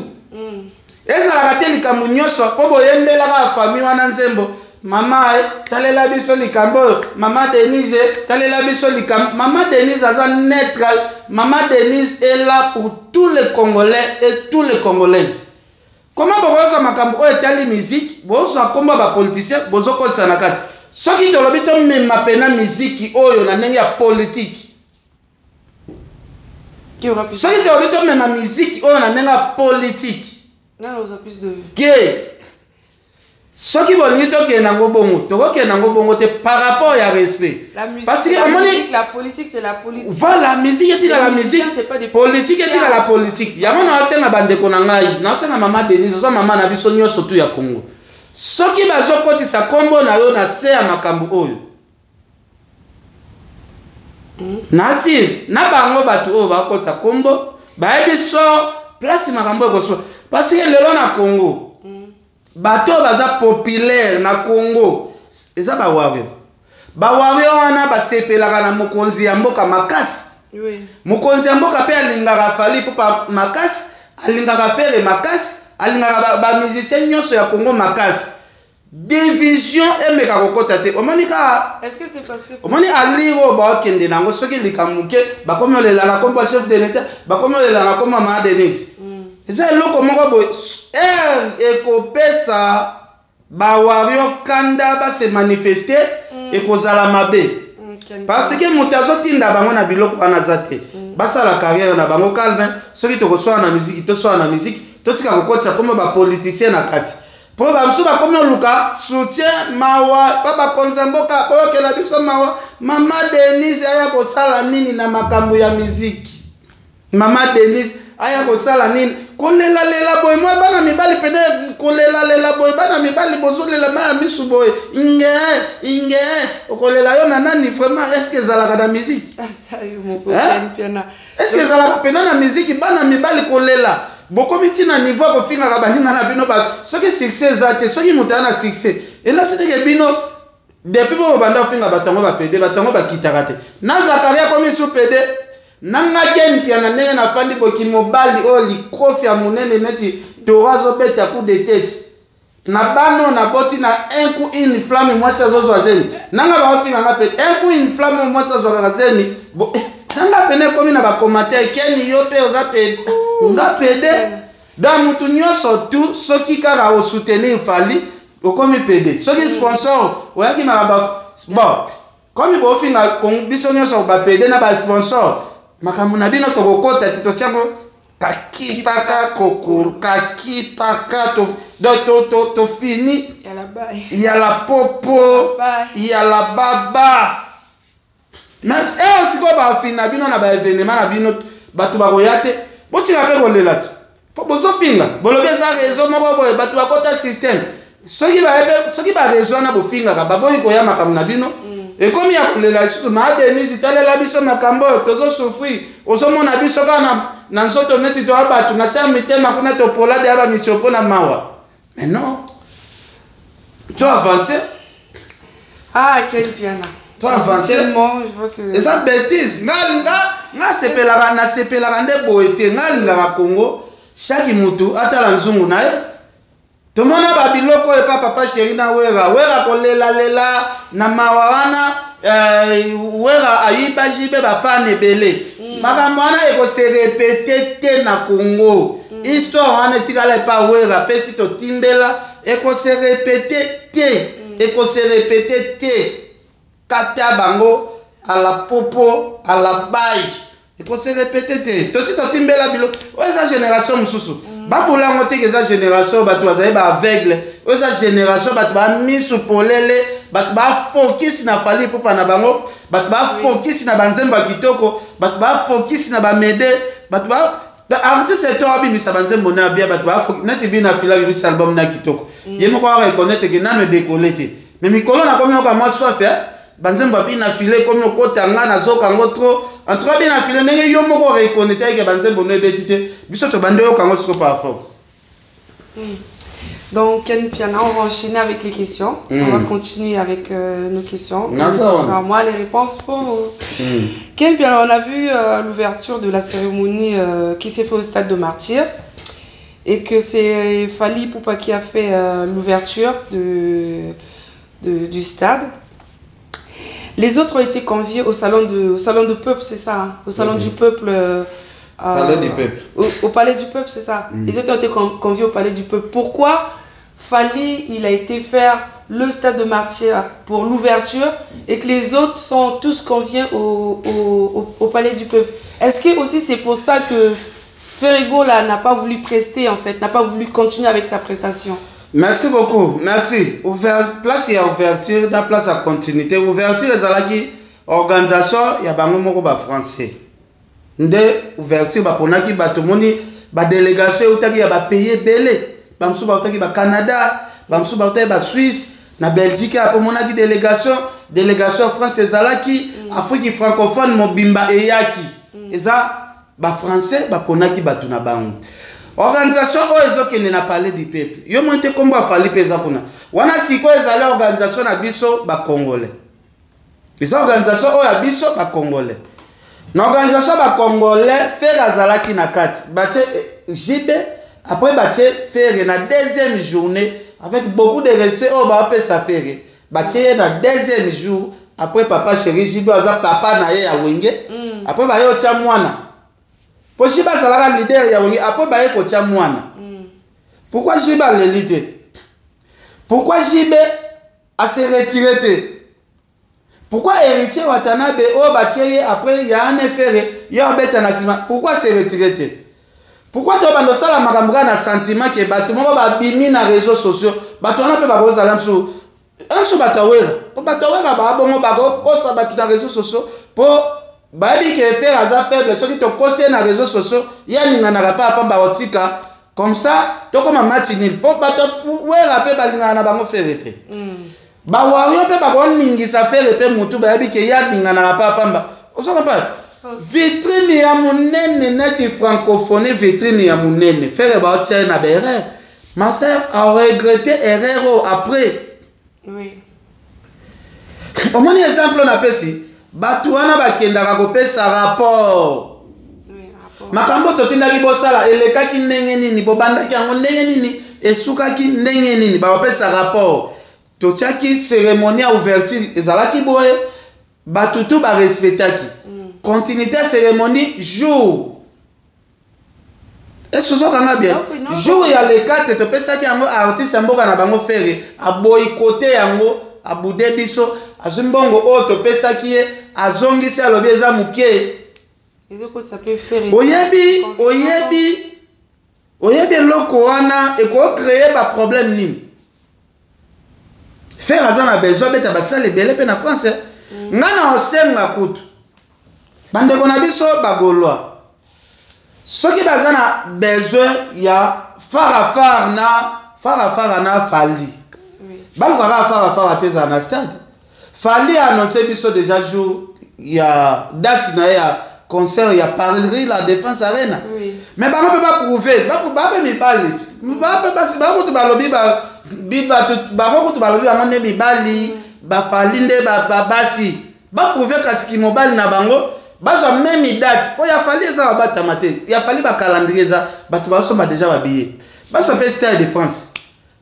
Ezalaka te likambo nyonso mpo boyembelaka ya famille wana nzembo. Mama e, talela biso likambo oyo. Mama Denise, talela biso likambo. Mama Denise aza neutre. Mama Denise est là pour tous les Congolais et tous les Congolaises. Comment bokozwa makambo oyo etali musique, bozwa nkombo ya bapoliticien, bozokotisa na kati? Soki tolobi tomema pena miziki oyo na ndenge ya politike, soki tolobi tomema miziki oyo na ndenge ya politike ke soki bolingi tokende yango bongo, tokokende yango bongo te par rapport ya respect. Parce que omoni, la politique, c'est la politique. Voilà, musique etikala musique, politique etikala politique. Yango naosenga bandeko na ngai, naosenga mama Denise, oza mama na biso nyonso tu ya Congo. Soki bazokotisa nkombo na yo na se ya makambo oyo, nasi na bango bato oyo bakotisa nkombo bayebi so place makambo ekoso. Parce que lelo na Congo, bato oyo baza populaire na Congo eza bawarrior. Bawarrior wana basepelaka na mokonzi ya mboka makasi. Mokonzi ya mboka mpe alingaka Fally Ipupa makasi, alingaka Ferre makasi, alingaka bamusicien nyonso ya Congo makasi. Division emeka kokɔta te. Omoni kaka, omoni alire oyo baokende nango. Soki likambo moke, bakomi olela na kombo ya chef de l'État, bakomi olela na kombo ya mama Denise. Eza eloko moko boye ere ekopesa bawarrior kanda, base manifeste, ekozala mabe. Parce que moto azotinda bango na biloko wana aza te. Basala carrière na bango calme. Soki tokoswala na miziki, toswala na miziki, totika kokotisa kombo bapoliticien na kati, mpo bamosusu bakomi oluka soutien. Mawa mpa bakonzi ya mboka, boyokela biso mawa. Mama Denise aya kosala nini na makambo ya miziki? Mama Denise aya kosala nini? Kolelalela boye, mwa bana mibali pene kolelalela boye, bana mibali bozolela ma ya misu boye, inge inge, okolela yo na nani vraiment? Est ce que ezalaka na miziki? Est ce que ezalaka pena na miziki, bana mibali kolela? Bokomi ntina niveau ya kofingaka baninga na bino. Soki succès eza te, soki moto aya na succès, elasi teke bino depuis bo banda kofinga bato yango bapédé, bato yango bakitaka te. Na Zakaria akomi su pédé na nga Ken Mpiana. Ndenge nafandi boki, mobali oyo likofi ya monene neti toro azobeta coup de tête na bana oyo naboti na un coup une flamme. Mwasi azozwa zemi nanga, baofinga nga mpe un coup une flamme oyo mwasi azwakaka zemi. Bo nanga pene ekomi na bacommentaire: "Keni, yo mpe oza pédé." Nga pédé? Donc mutu nyonso tu, soki kaka osoutenir Fally, okomi pédé. Soki sponsor oyaki makambo, bon, komi bofinga biso nyonso bapédé na basponsor. Makambo na bino tokokota te. Totiango kakipaka kokolo kakipaka to, donc tofini ya la popo ya la baba. Mais eyo sikoyo bafina bino na baévénement na bino, bato bakoya te. Botika mpe kolela ti mpo bozofinga, bolobi eza réseau moko boye, bato bakota système. Soki bayebi, soki baréseau wana bofingaka baboyi koya makambo na bino, ekomi ya kolela lisusu. Maa Denise, talela biso makambo oyo tozosouffrir. Ozomona biso kaka na nzoto neti toya bato na se ya mitema kuna topolade ya bamitio mpo na mawa. Mais non, to avance. Ah, Ken Mpiana. To avancer. Tellement, je vois que. Eza bêtise. Nga nga nga sepelaka na sepelaka nde boye te. Nga lingaka Congo. Chaque mutu atala nzungu na ye. Tomona ba biloko oyo epa papa chéri na Wera. Wera kolela lela na mawa wana Wera ayiba JB ba fan ebele. Makambo wana eko se répéter te na Congo. Histoire wana etikala epa Wera pe si totimbela eko se répéter te. Eko se répéter te. Kata bango à la popo à la baille. Eko se répéter te. Tosi totimbela bilo. Oyo eza génération mosusu. Babula yango te eza génération bato bazali ba aveugle. Oyo eza génération bato ba misu polele, bato ba focus na Fally Ipupa na bango, bato ba focus na banzembo ya kitoko, bato ba focus na ba mede, bato ba artiste to abimisa banzembo na bia, bato ba focus neti bina fila bimisa album na kitoko. Ye moko a reconnaître que nano décoller te. Mais mikolo na komi oka mwa soif, hein? Banzembo ya bina file komi okota nga nazoka yango trop. En tout cas bina file ndenge yo moko reconnaître que banzembo no ebeti te. Biso to bande yoka yango siko par force. Donc Ken Mpiana, on va enchaîner avec les questions. On va continuer avec nos questions. Naza, Ce sera moi les réponses pour vous. Ken Mpiana, on a vu l'ouverture de la cérémonie qui s'est faite au stade de Martyrs et que c'est Fally Ipupa qui a fait l'ouverture du stade. Les autres ont été conviés au salon de, au salon de peuple, c'est ça, hein? Au salon du peuple Palais du peuple. Au palais du peuple, c'est ça. Les autres ont été conviés au palais du peuple. Pourquoi Fally, il a été faire le stade de Martyrs pour l'ouverture et que les autres sont tous conviés au palais du peuple? Est-ce que aussi c'est pour ça que Ferre Gola n'a pas voulu prester, en fait, n'a pas voulu continuer avec sa prestation? Merci beaucoup, merci. Place ya ouverture, dans place à continuité. Ouverture, ezalaki organisation ya bango moko ba français. Nde ouverture ba ponaki bato moni ba délégation eutaki ya ba pays ebele. Ba mosusu bautaki ba Canada, ba mosusu bautaki ba Suisse, na Belgique ya pomonaki délégation, délégation France ezalaki, Afrique francophone mobimba eyaki. Eza ba français ba ponaki bato na bango. Organisation oyo ezokende na palais du peuple. Yo moko te kombo afali mpe eza kuna. Wana sikoyo ezali organisation na biso ba congolais. Eza organisation oyo ya biso ba congolais. Na organisation ba congolais, Ferre azalaki na kati. Batie JB, après batie Ferre na deuxième journée avec beaucoup de respect oyo bapesa Ferre. Batie ye na deuxième jour après papa chéri JB aza papa na ye ya Wenge. Après baye otia mwana. Po JB azalaka leader ya Wenge, après baye kotia mwana. Pourquoi JB aleli te? Pourquoi JB a se retiré te? Pourquoi héritier Watanabe oyo batie ye après ya ane Ferre ye obeta na nsima? Pourquoi se retirer te? Pourquoi to bando sala makambo kaka na sentiment ke bato moko babimi na réseaux sociaux, bato wana mpe bakozala mosusu nso bato ya Wera, po bato ya Wera baa bongo bakokosa bato na réseaux sociaux po bayebi ke Ferre aza faible, soki tokosi ye na réseaux sociaux ye aninganaka pa pamba bakotika comme ça tokoma match nul, po bato Wera mpe balingaka na bango Ferre te. Ba warrior mpe bakoningisa Ferre mpe mutu bayebi ke ye aninganaka pa pamba. Ozo comprendre? Vitrine ya monene neti francophonie, vitrine ya monene Ferre baotia ye na ba erreur. Ma sœur a regretté erreur oyo après. Omoni exemple napesi, bato wana bakendaka kopesa rapport. Makambo totindaki bosala elekaki ndenge nini, bobandaki yango ndenge nini, esukaki ndenge nini, bapesa rapport. Totiaki cérémonie ya ouverture ezalaki boye, bato tu barespectaki. Continuité ya cérémonie jour. Est-ce que ozokanga bien? Non, non, Jour non. ya le 4 topesaki yango artiste ya mboka na bango Ferre aboyikote yango, abude biso, azwi mbongo oyo topesaki ye, azongisi alobi eza moke. Ezokotisa mpe Ferre. Oyebi, oyebi, oyebi eloko wana ekocréer ba problème nini? Ferre aza na besoin abeta basale ebele mpe na France. Nga na osenga kutu bandeko na biso bagaulois, soki baza na besoin ya farafara na farafara na Fally, balukaka farafara te, ezala na stade. Fally a annoncé biso déjà jour ya date na ye ya concert ya Paris la Défense Arena. Mais bango mpe baprouve bape mibali ti bape basi, bango kutu balobi bato, bango kutu balobi bango nde mibali, bafali nde babasi. Baprouve kasi kimobali na bango, bazwa même date mpo ya Fally eza babatama te. Ya Fally bacalendrier eza, bato bazosomba déjà babillet. Bazwa mpe Stade de France,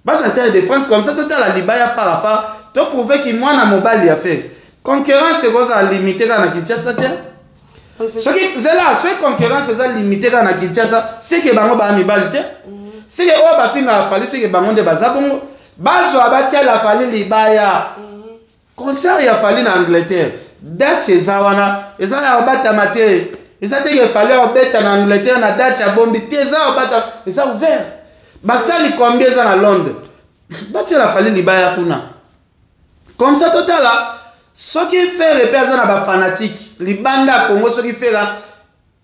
bazwa Stade de France, comme ça totala libaya fara fara, toprouve ki mwana mobali ya Ferre. Concurrence ekozala limité kaka na Kinshasa te. Soki zela, soki concurrence eza limité kaka na Kinshasa, seke bango baya mibali te, seke oyo bafingaka Fally, seke bango nde baza bongo. Bazwa, batiala Fally libaya. Concert ya Fally na Angleterre, date eza wana, eza ya kobatama te. Eza te ke Fally akobeta na Angleterre na date ya bombi te. Eza kobata, eza ouvert. Basali combien eza na Londres? Batiela Fally libaya kuna, comme ça totala soki Ferre mpe aza na bafanatike libanda ya Congo. Soki Ferre,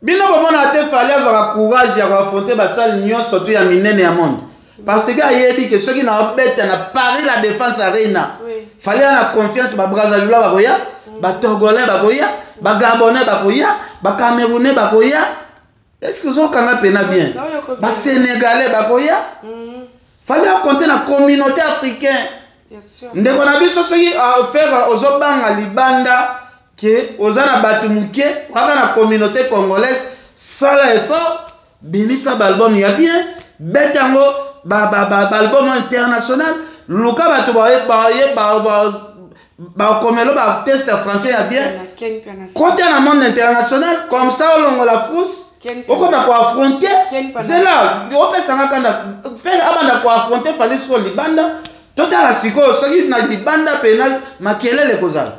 bino bomona te, Fally azwaka courage ya koaffronter basali nyonso tu ya minene ya monde, parce que ayebi ke soki na obeta na Paris La Défense Arena, Fally aza na confiance, baBrazzaville bakoya, batogolais bakoya, bagabonais bakoya, bacamerounais bakoya. Est ce que ozokanga mpena bien? Basénégalais bakoya. Fally akonte na communauté africain. Ndeko na biso, soki Ferre ozobanga libanda ke oza na bato moke, kaka na communauté congolaise, sala effort, bimisa baalbum ya bien, beta yango baalbum international, luka bato bakomelo baartiste français ya bien, kota na monde international, comme ça olongola frousse, okoma koaffronter. Zela, opesanga kanda. Ferre abanda koaffronter Fally sikoyo libanda, totala sikoyo soki na libanda pena makelele kozala.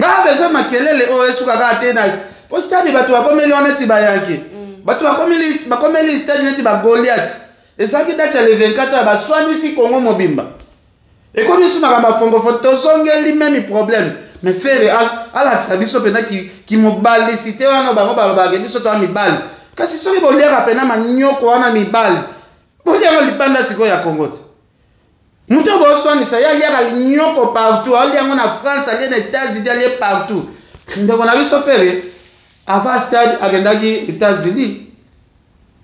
Nga besoin makelele oyo esuka kaka te na po stade. Bato bakomeli wana neti bayanke, bato bakomeli stade neti bagoliath. Ezalaki date ya le 24 ya baswanisi Kongo mobimba, ekomi su makambo ya fongofo, tozongeli même problème. Mais Ferre alakisa biso mpena kimobalisi te wana bango balobaka biso toya mibali. Kasi soki boliaka mpena manyoko wana mibali, boliango libanda sikoyo ya Kongo te. Moto oyo boswanisa ye aliaka linyoko partout, alia yango na France, alie na États-Unis, alie partout. Ndeko na biso Ferre, avant stade akendaki États-Unis,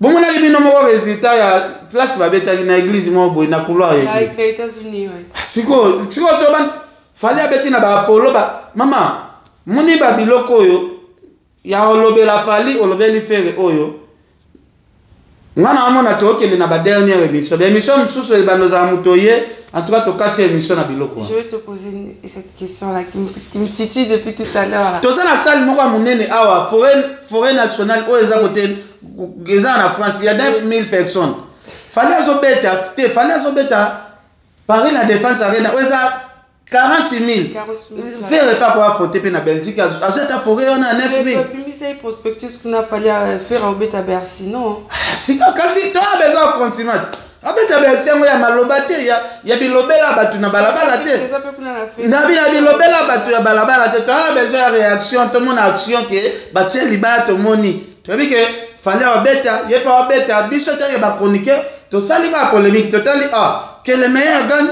bomonaki bino moko résultat ya place babetaki na église moko boye, na couloir ya église. Sikoyo, sikoyo to ban Fally abeti na baapollo ba mama moni babiloko oyo ya olobela Fally, olobeli Ferre. Oyo nga na amona, tokende na badernière émission, baémission mosusu ebanda ozala moto ye. En tout cas, tokati émission na biloko. Je vais te poser cette question là qui me titille depuis tout à l'heure. Toza na salle moko ya monene awa, forêt nationale oyo eza kote, eza na France, il y a 9000 personnes. Fally azobeta te, Fally azobeta Paris La Défense Arena oyo eza 40 000. Ferre pa koaffronter mpe na Belgique, azota forêt wana ya 9 000. Bimisa ye prospectus kuna, Fally Ferre obeta Bercy, non? Sika kasi toya besoin affrontement te. Abeta Bercy yango ya maloba te, ya bilobela bato na balabala te, nabi ya bilobela bato ya balabala te. Toya na besoin ya réaction, tomona action ke batie libaya, tomoni, toyebi ke Fally abeta, ye mpe abeta. Biso teke bachroniqueur tosali kaka polémique, totali, ah, que le meilleur gagne.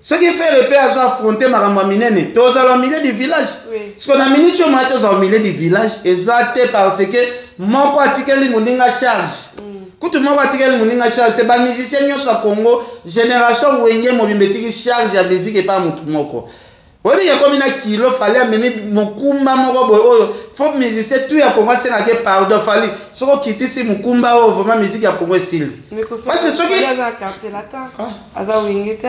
Soki Ferre mpe azo affronter makambo ya minene, tozala au milieu du village. Siko na minute oyo moya tozala au milieu du village eza te, parce que moko atikeli moninga charge. Kutu moko atikeli moninga charge te. Bamusicien nyonso ya Congo, génération Wenge mobimba etiki charge ya musique epa motu moko. Oyebi ekomi na kilo, Fally amemi mokumba moko boye oyo faut musicien tout ya Congo asengaki pardon. Fally, soki okitisi mokumba oyo, vraiment musique ya Congo esili. Parce que soki aza Quartier Latin, aza Wenge te,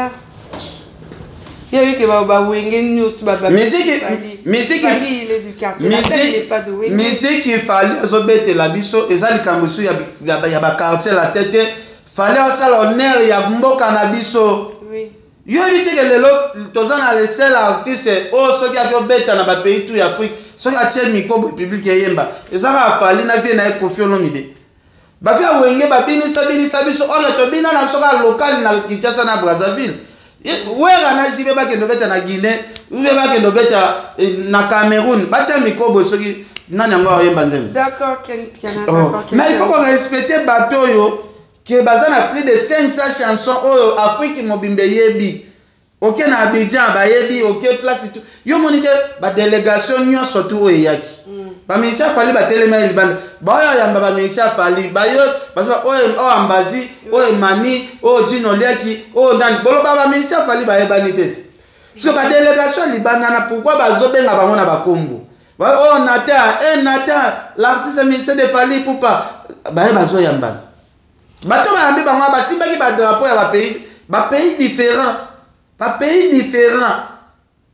ye oyo ke bawenge nyonso. Musique Fally azobetela biso eza likambo esu ya baquartier latin te. Fally asala honneur ya mboka na biso. Yoyebi teke lelo toza na le seul artiste oyo soki aki obeta na bapays tout ya Afrique, soki atie micro boye, public eyemba. Eza kaka Fally na vieux na ye Koffi Olomide. Bavieux ya Wenge babinisa binisa biso oyo tobina na biso kaka local na Kinshasa na Brazzaville. Wera na JB bakende obeta na Guinée ube, bakende obeta na Cameroun, batia micro boye, soki nani yango ayemba nzembo. D'accord, Ken Piana. Oh. Mais il faut qu'on respecte bato oyo ke baza na plus de 500 chansons oyo Afrique mobimba eyebi. Oke na Abidjan bayebi, oke place tu yo moni te, badélégation nyonso tu oyo eyaki, bamusicien Fally batelemi ya libanda, baoyo yamba bamusicien Fally, bayo bazoba oyo ambazi, oyo emani, oyo Dino Oliaki, oyo nani, boloba bamusicien Fally bayebani te te. Parce que badélégation ya libanda na, pourquoi bazobenga bango na bakombo? Oh, Nathan, eh, Nathan, l'artiste musicien de Fally Ipupa. Baye bazoyambana, bato bayambi bango, basimbaki badrapeau ya bapays, bapays différent, bapays différent.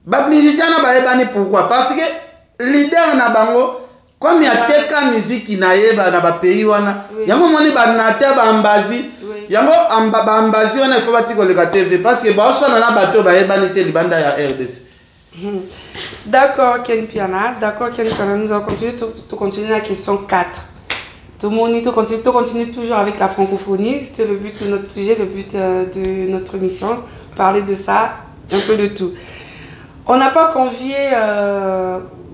Bamusicien na bayebani. Pourquoi? Parce que leader na bango, comme ateka miziki na ye na bapays wana. Yango omoni banate baambazi. Yango baambazi wana, ifo bati koleka TV, parce que baoswana na bato bayebani te libanda ya RDC. D'accord, Ken Piana. D'accord, Ken Piana. Nous allons continuer, tout continuer la question 4. Tout le monde, tout continue toujours avec la francophonie. C'était le but de notre sujet, le but de notre mission. Parler de ça, un peu de tout. On n'a pas convié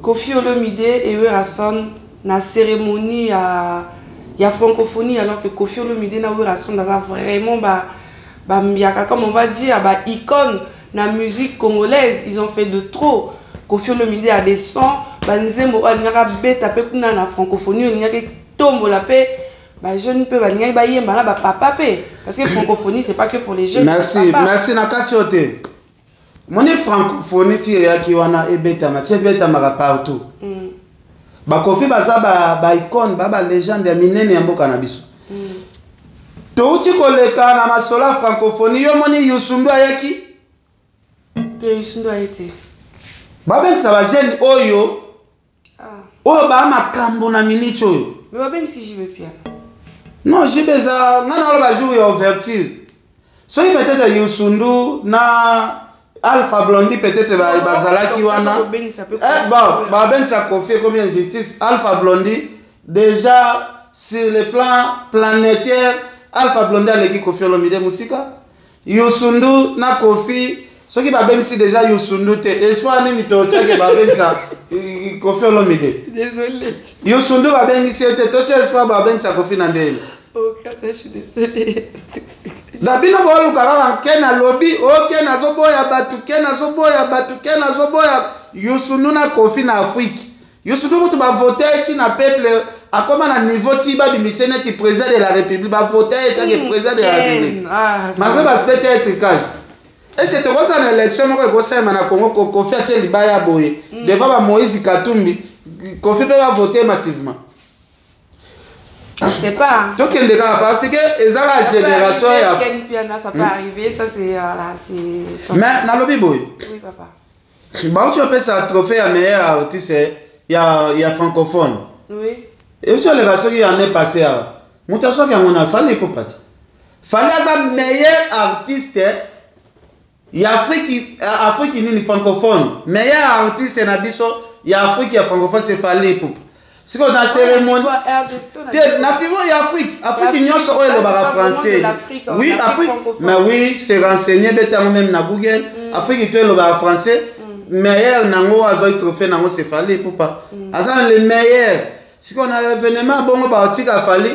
Koffi Olomide et Werrason dans la cérémonie ya francophonie, alors que Koffi Olomide et Werrason baza vraiment ba mbiaka, comme on va dire, ba icône la musique congolaise. Ils ont fait de trop. Koffi Olomide a des sons, banzembo alingaka beta pe kuna na francophonie, alingaka tombola pe ba jeune pe balingaki bayemba na bapapa pe, parce que francophonie, c'est pas que pour les jeunes. Merci, merci. Na kati oyo te, moni francophonie ti eyaki wana, ebetama ti ebetamaka partout. Bakofi baza baicône, ba balégende ya minene ya mboka na biso. Touti koleka na masolo ya francophonie. Yo moni Youssou N'Dour ayaki? Te, Youssou N'Dour aye te. Babengisa bajeune oyo oyo baa makambo na miniti oyo. Mais babengisi JB Piana. Non, JB eza ngai na oloba jour ya ouverture, soki peut-être Youssou N'Dour na Alpha Blondy peut-être bazalaki wana. Bon, babengisa Koffi, ekomi injustice. Alpha Blondy, déjà sur le plan planétaire, Alpha Blondy aleki Koffi Olomide mosika. Youssou N'Dour na Koffi, soki babengisi déjà Youssou N'Dour te, espoir nini totiaki babengisa Koffi Olomide? Désolé. Youssou N'Dour babengisi ye te, totia espoir babengisa Koffi na ndeni? Oh, je suis désolé. Na bino boluka kaka ke nalobi o ke nazoboya bato, ke nazoboya bato, ke nazoboya Youssou N'Dour na Koffi na Afrique. Youssou N'Dour kutu bavote ye ti na peuple, akóma na niveau ti babimise neti président de la République, bavote ye etanke président de la République. Malgré baspe te trucage, est-ce tokosala na élection moko ekosalema na Congo, Koffi atie libaya boye devant bamoïse Katumbi, Koffi mpe bavote massivement? Je sais pas. Tokende kaka, parce que eza la génération ya Ken Piana, ça peut arriver, ça c'est voilà, c'est Mais nalobi boye. Oui, papa. Bauti opesa trophée ya meilleur artiste ya francophone. Euti oleka soki année passé awa, moto azwaki yango na Fally Ipupa te. Fally aza meilleur artiste ya Afrique, Afrique nini, francophone. Meilleur artiste na biso ya Afrique ya francophone, c'est Fally Ipupa. Sikoyo na cérémonie te, na fivo ya Afrique, Afrique nyonso oyo elobaka français. Oui, Afrique, mais oui, c'est renseigné, betango même na Google. Afrique to elobaka français, meilleur nango azwaki trophée nango, c'est Fally Ipupa. Aza le meilleur. Sikoyo na événement bongo, baotika Fally,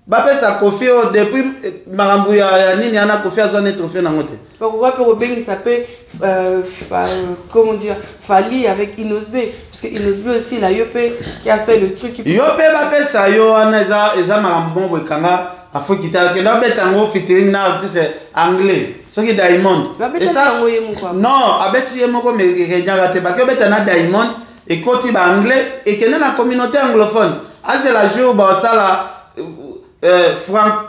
bapesa Koffi oyo depuis makambo ya nini wana, Koffi azwa ne trophée nango te. Pourquoi mpe kobengisa mpe comment dire, Fally avec Innoss'B? Parce que Innoss'B aussi là, yo mpe qui a fait le truc. Yo mpe bapesa yo wana, eza makambo moko ekanga Afrique te. Akenda obeta yango featuring na artiste anglais soki Diamond. Non, abeti ye moko, mais ekenyaka te. Baki obeta na Diamond, ekoti baanglais, ekende na communauté anglophone. Azela jour basala franc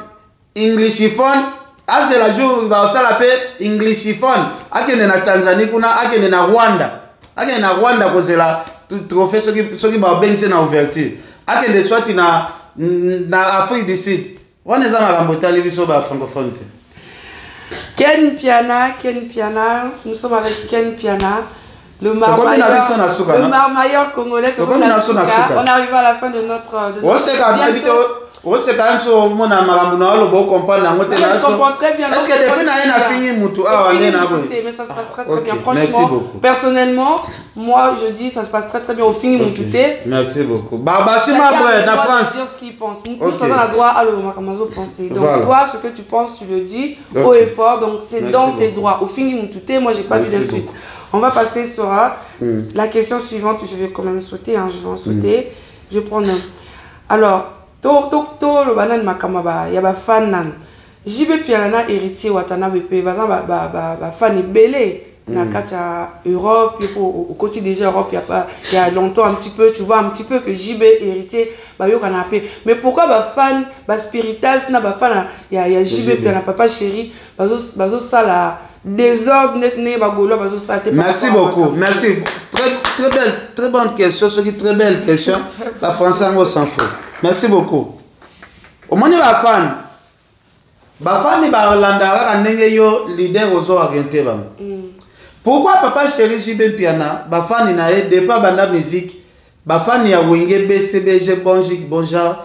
englishphone, azela jour basala mpe englishphone, akende na Tanzanie kuna, akende na Rwanda, akende na Rwanda kozela trophée. Soki babengisi na ouverture, akende swati na Afrique du Sud. Wana eza makambo etali biso bafrancophone te. Ken Piana, Ken Piana, nous sommes avec Ken Piana, le marmailleur congolais. On arrive à la fin de notre. De notre Oseka biso, omona makambo na oloba, ocomprendre yango te. Je comprends très bien. Est ce que depuis na ye nafingi mutu awa nde na boye? Mais ça se passe très très bien, franchement. Personnellement, moi je dis, ça se passe très très bien. Ofingi mutu te. Merci beaucoup. Babasi Mabre na France. Dire ce qu'il pense. Nous, nous avons le droit à le makambo penser. Donc toi, ce que tu penses, tu le dis haut et fort. Donc c'est dans tes droits. Ofingi mutu te, moi j'ai pas vu d'insulte. On va passer sur la question suivante. Je vais quand même sauter, hein, je vais en sauter. Je vais prendre un. Alors, to toloba nani makambo ya bafan nanu. JB Piana na Héritier Watanabe mpe baza bafan ebele. Na kati ya Europe, yo po okoti déjà Europe il y a pas il y a longtemps un petit peu, tu vois un petit peu que JB Héritier bayokana pe. Mais pourquoi ba fan, ba spiritas na ba fan ya JB pe na papa chéri bazo bazo sala désordre net ne ba gaulois bazo sala te? Merci beaucoup. Merci. Très très belle, très bonne question, ce qui très belle question. Ba français yango s'en fout. Merci beaucoup. Omoni ba fan, bafani balandaka kaka ndenge yo leader ozo oriente bango. Pourquoi papa chéri JB Mpiana, bafani na ye depuis banda musique, bafani ya Wenge BCBG, bonjik bonjar,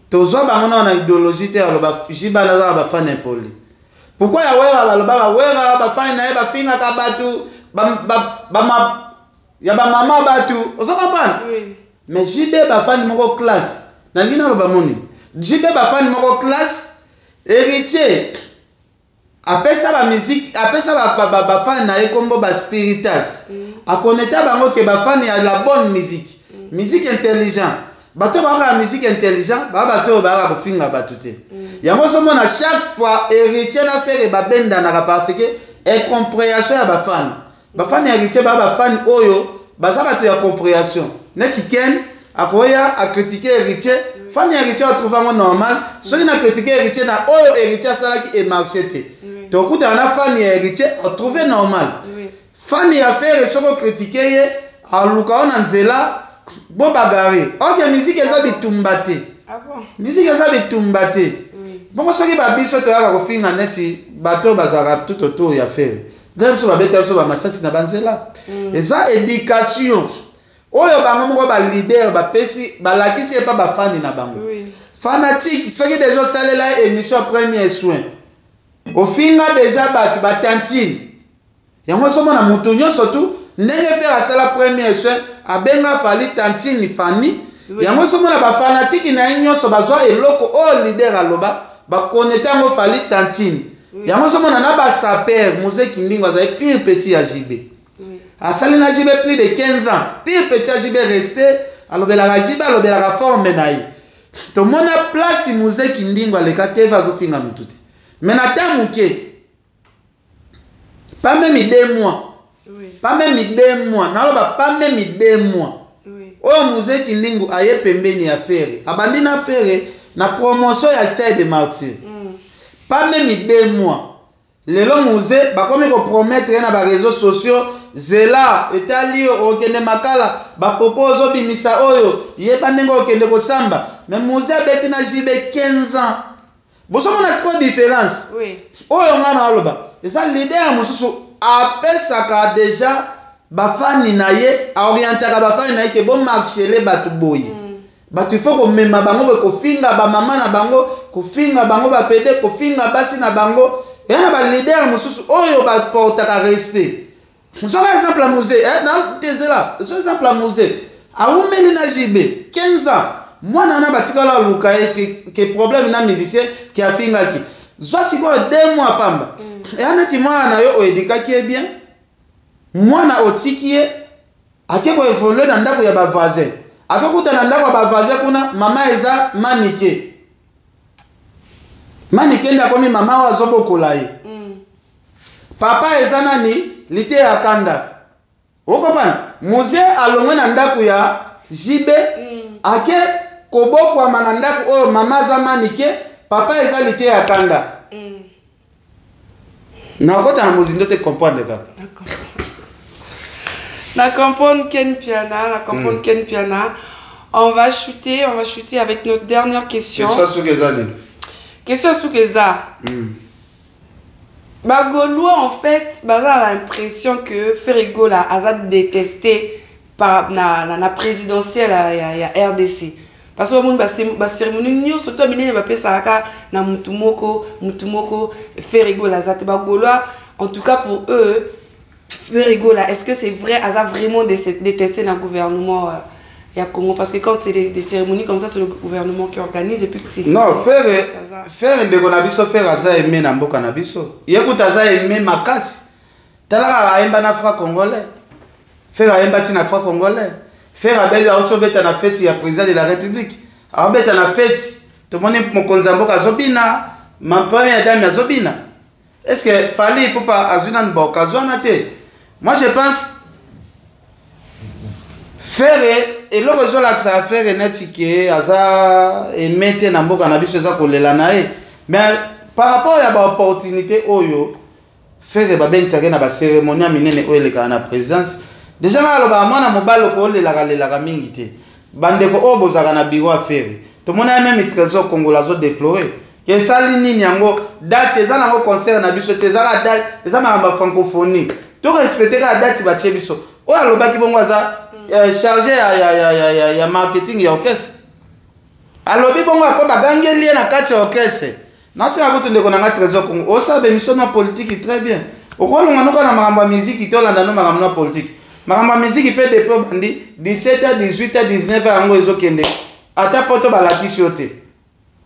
tozwa bango nao na idéologie te, aloba JB aza na bafani impoli. Pourquoi ya Wera balobaka Wera bafani na ye bafingaka bato ya bamama bato, ozo comprendre? Oui. Mais JB bafani moko classe, nalingi naloba moni JB bafani moko classe. Héritier apesa bamusique, apesa bafani na ye nkombo baspiritas, akoneta bango ke bafani ya la bonne musique, musique intelligent. Bato bakaka musique intelligent, baa bato oyo bayaka kofinga bato te. Yango ozomona chaque fois Héritier na Ferre babendanaka parce que incompréhension ya bafani. Bafani ya Héritier baa bafani oyo baza bato ya compréhension. Neti Ken akoya acritiquer Héritier, fani ya Héritier atrouve yango normal. Soki na critique Héritier na oyo Héritier asalaki emarché te, tokutana na fani ya Héritier atrouve normal. Fani ya Ferre, soki ocritiquer ye, aluka yo na nzela bobagare. Ok, musique eza bitumba te. Ah bon? Musique eza bitumba te. Bongo soki babiso toyaka kofinga neti bato oyo bazalaka tout autour ya Ferre, nde biso babeta biso bamasasi na banzela. Eza éducation oyo bango moko baleader bapesi, balakisi epa bafani na bango. Fanatique, soki deja osalela ye émission premier soin, ofinga deja bato batantine, yango ozomona moto nyonso tu ndenge Ferre asala premier soin, abenga Fally tantine Fani. Yango ozomona bafanatiki na ye nyonso bazwa eloko oyo leader aloba, bakonete yango Fally tantine. Yango ozomona na basaper Mose Kindingo azali pire petit ya JB. Asali na JB plus de 15 ans, pire petit ya JB, respect, alobelaka JB, alobelaka forme na ye. Tomona place Mose Kindingo aleka TV azofinga motu te, mais na ta moke, pas même 2 mois, pas même 2 mois, naloba pas même 2 mois, oyo Mose Kindingu aye pembeni ya Ferre, abandi na Ferre na promotion ya Stade de Martyr, pas même 2 mois, lelo Muse bakomi kopromettre ye na baréseaux sociaux: zela, etali yo, okende makala, bapopo ozobimisa oyo, yeba ndenge okende kosamba. Mais Muse abeti na JB 15 ans, bozomona sikoyo différence. Oyo nga na aloba eza leader mosusu apesaka deja bafani na ye, aorientaka bafani na ye ke bomarchele bato boye. Bato ifo komema bango boye, kofinga bamama na bango, kofinga bango bapede, kofinga basi na bango. Eya na baleader mosusu oyo baportaka respect. Soki exemple ya Muse tezela, so exemple ya Muse awumeli na JB 15 ans, mwana wana batikala aluka ye ke problème na musicien ke afingaki. Zwa sikoyo 2 mois pamba, eya neti mwana na yo oedikaki ye bien, mwana otiki ye ake koévoluer na ndako ya bavoisin, akokuta na ndako ya bavoisin kuna mama eza Manike. Manike nde akomi mama oyo azobokola ye. Papa eza nani? Lite ya kanda, okopana. Muze alongwe na ndako ya JB, ake kobokwama na ndako oyo mama aza Manike, papa eza lite ya kanda. Nakota na mozindo te, comprendre kaka. D'accord. Na comprendre Ken Piana, na comprendre Ken Piana. On va chuter avec notre dernière question. Question soki eza nini? Question Soukeza. Bagaulois, en fait, baza na l'impression que Ferre Gola aza détesté par na présidentielle ya RDC. Parce que bamoni bacérémonie nyonso to minene bapesaka na mutu moko, mutu moko, Ferre Gola aza te. Bagaulois, en tout cas pour eux, Ferre Gola, est-ce que c'est vrai, aza vraiment détesté dans le gouvernement ya Congo? Parce que quand c'est des cérémonies comme ça, c'est le gouvernement qui organise et puis c'est Non, Ferre, Ferre ndeko na biso, Ferre aza aimé na mboka na biso. Ye kuta aza aimé makasi. Tala kaka ayemba na franc congolais. Ferre ayemba ti na franc congolais. Ferre abeli, auti obeta na feti ya président de la République, aobeta na feti, tomoni mokonzi ya mboka azobina, ma première dame azobina. Est ce que Fally Ipupa azwi nanu baoccasion wana te? Moi je pense Ferre eloko ezolakisa Ferre neti ke aza aimé te na mboka na biso, eza kolela na ye. Mais par rapport ya baopportunité oyo Ferre babengisaki na bacérémonie ya minene oyo elekaka na présidence, déjà nga alobaka, mwana mobali okoolelaka lelaka mingi te. Bandeko oyo bozalaka na bureau ya Ferre, tomoni ya même Trésor Kongola azodéplorer. Esali nini yango? Date eza nango concert na biso te, ezaka date, eza makambo ya francophonie. Torespecte kaka date batie biso. Oyo alobaki bongo aza chargé ya marketing ya orchestre. Alobi bongo apo bagangeli ye na kati ya orchestre. Nasenga kutu ndeko na nga Trésor Congo, osala bémission na politique, très bien. Okolonga noka na makambo ya miziki te, olanda no makambo na politique. Makambo ya miziki mpe depuis obandi 17 18 19, yango ezokende ata poto balakisi yo te.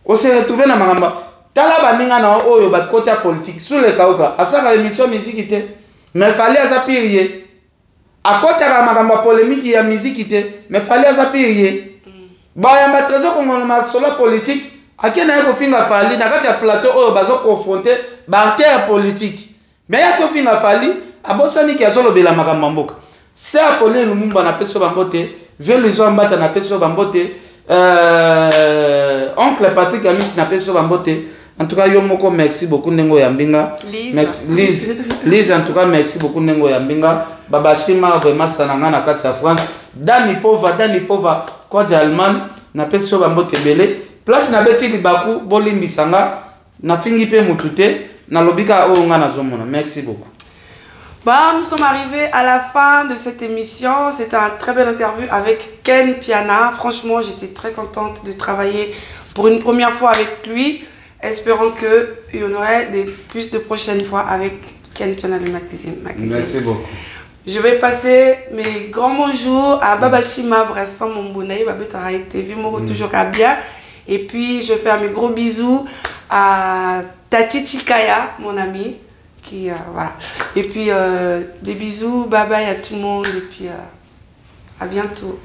Ose retrouve na makambo. Tala baninga na oyo bakota politique sulekauka, asalaka émission miziki te. Mais Fally aza pire ye, akɔtaka makambo ya polémique ya miziki te, mais Fally aza pire ye. Bayamba Trésor Kongolo, masolo politique, ake na ye kofinga Fally na kati ya plateau oyo bazoconfronte baacteur politique. Mais ye akofinga Fally, abosaniki azolobela makambo ya mboka. Se Apolline Lumumba, napesi yo bango te. Vieux Luizo Ambata, napesi yo bango te. Oncle Patrick Amisi, napesi yo bango te. En tout cas, yo moko, merci beaucoup ndenge oyambi nga. Merci Lise, Lise, en tout cas merci beaucoup ndenge oyambi nga. Babashima vraiment sana nga na kati ya France. Dani Pova, Dani Pova Kode Allemagne, napesi yo bambote ebele. Place nabeti libaku, bolimbisa nga. Nafingi mpe motu te, nalobi kaka oyo nga nazomona. Merci beaucoup. Bon, nous sommes arrivés à la fin de cette émission. C'était un très belle interview avec Ken Piana. Franchement, j'étais très contente de travailler pour une première fois avec lui. Espérons qu'il y en aurait des, plus de prochaines fois avec Ken Piana, le magazine. Merci beaucoup. Je vais passer mes grands bonjours à Babashima Bressan Mombonaï, Babetara TV, Moro toujours à bien. Et puis, je vais faire mes gros bisous à Tati Chikaya, mon amie. Qui, voilà. Et puis, des bisous, bye bye à tout le monde. Et puis, à bientôt.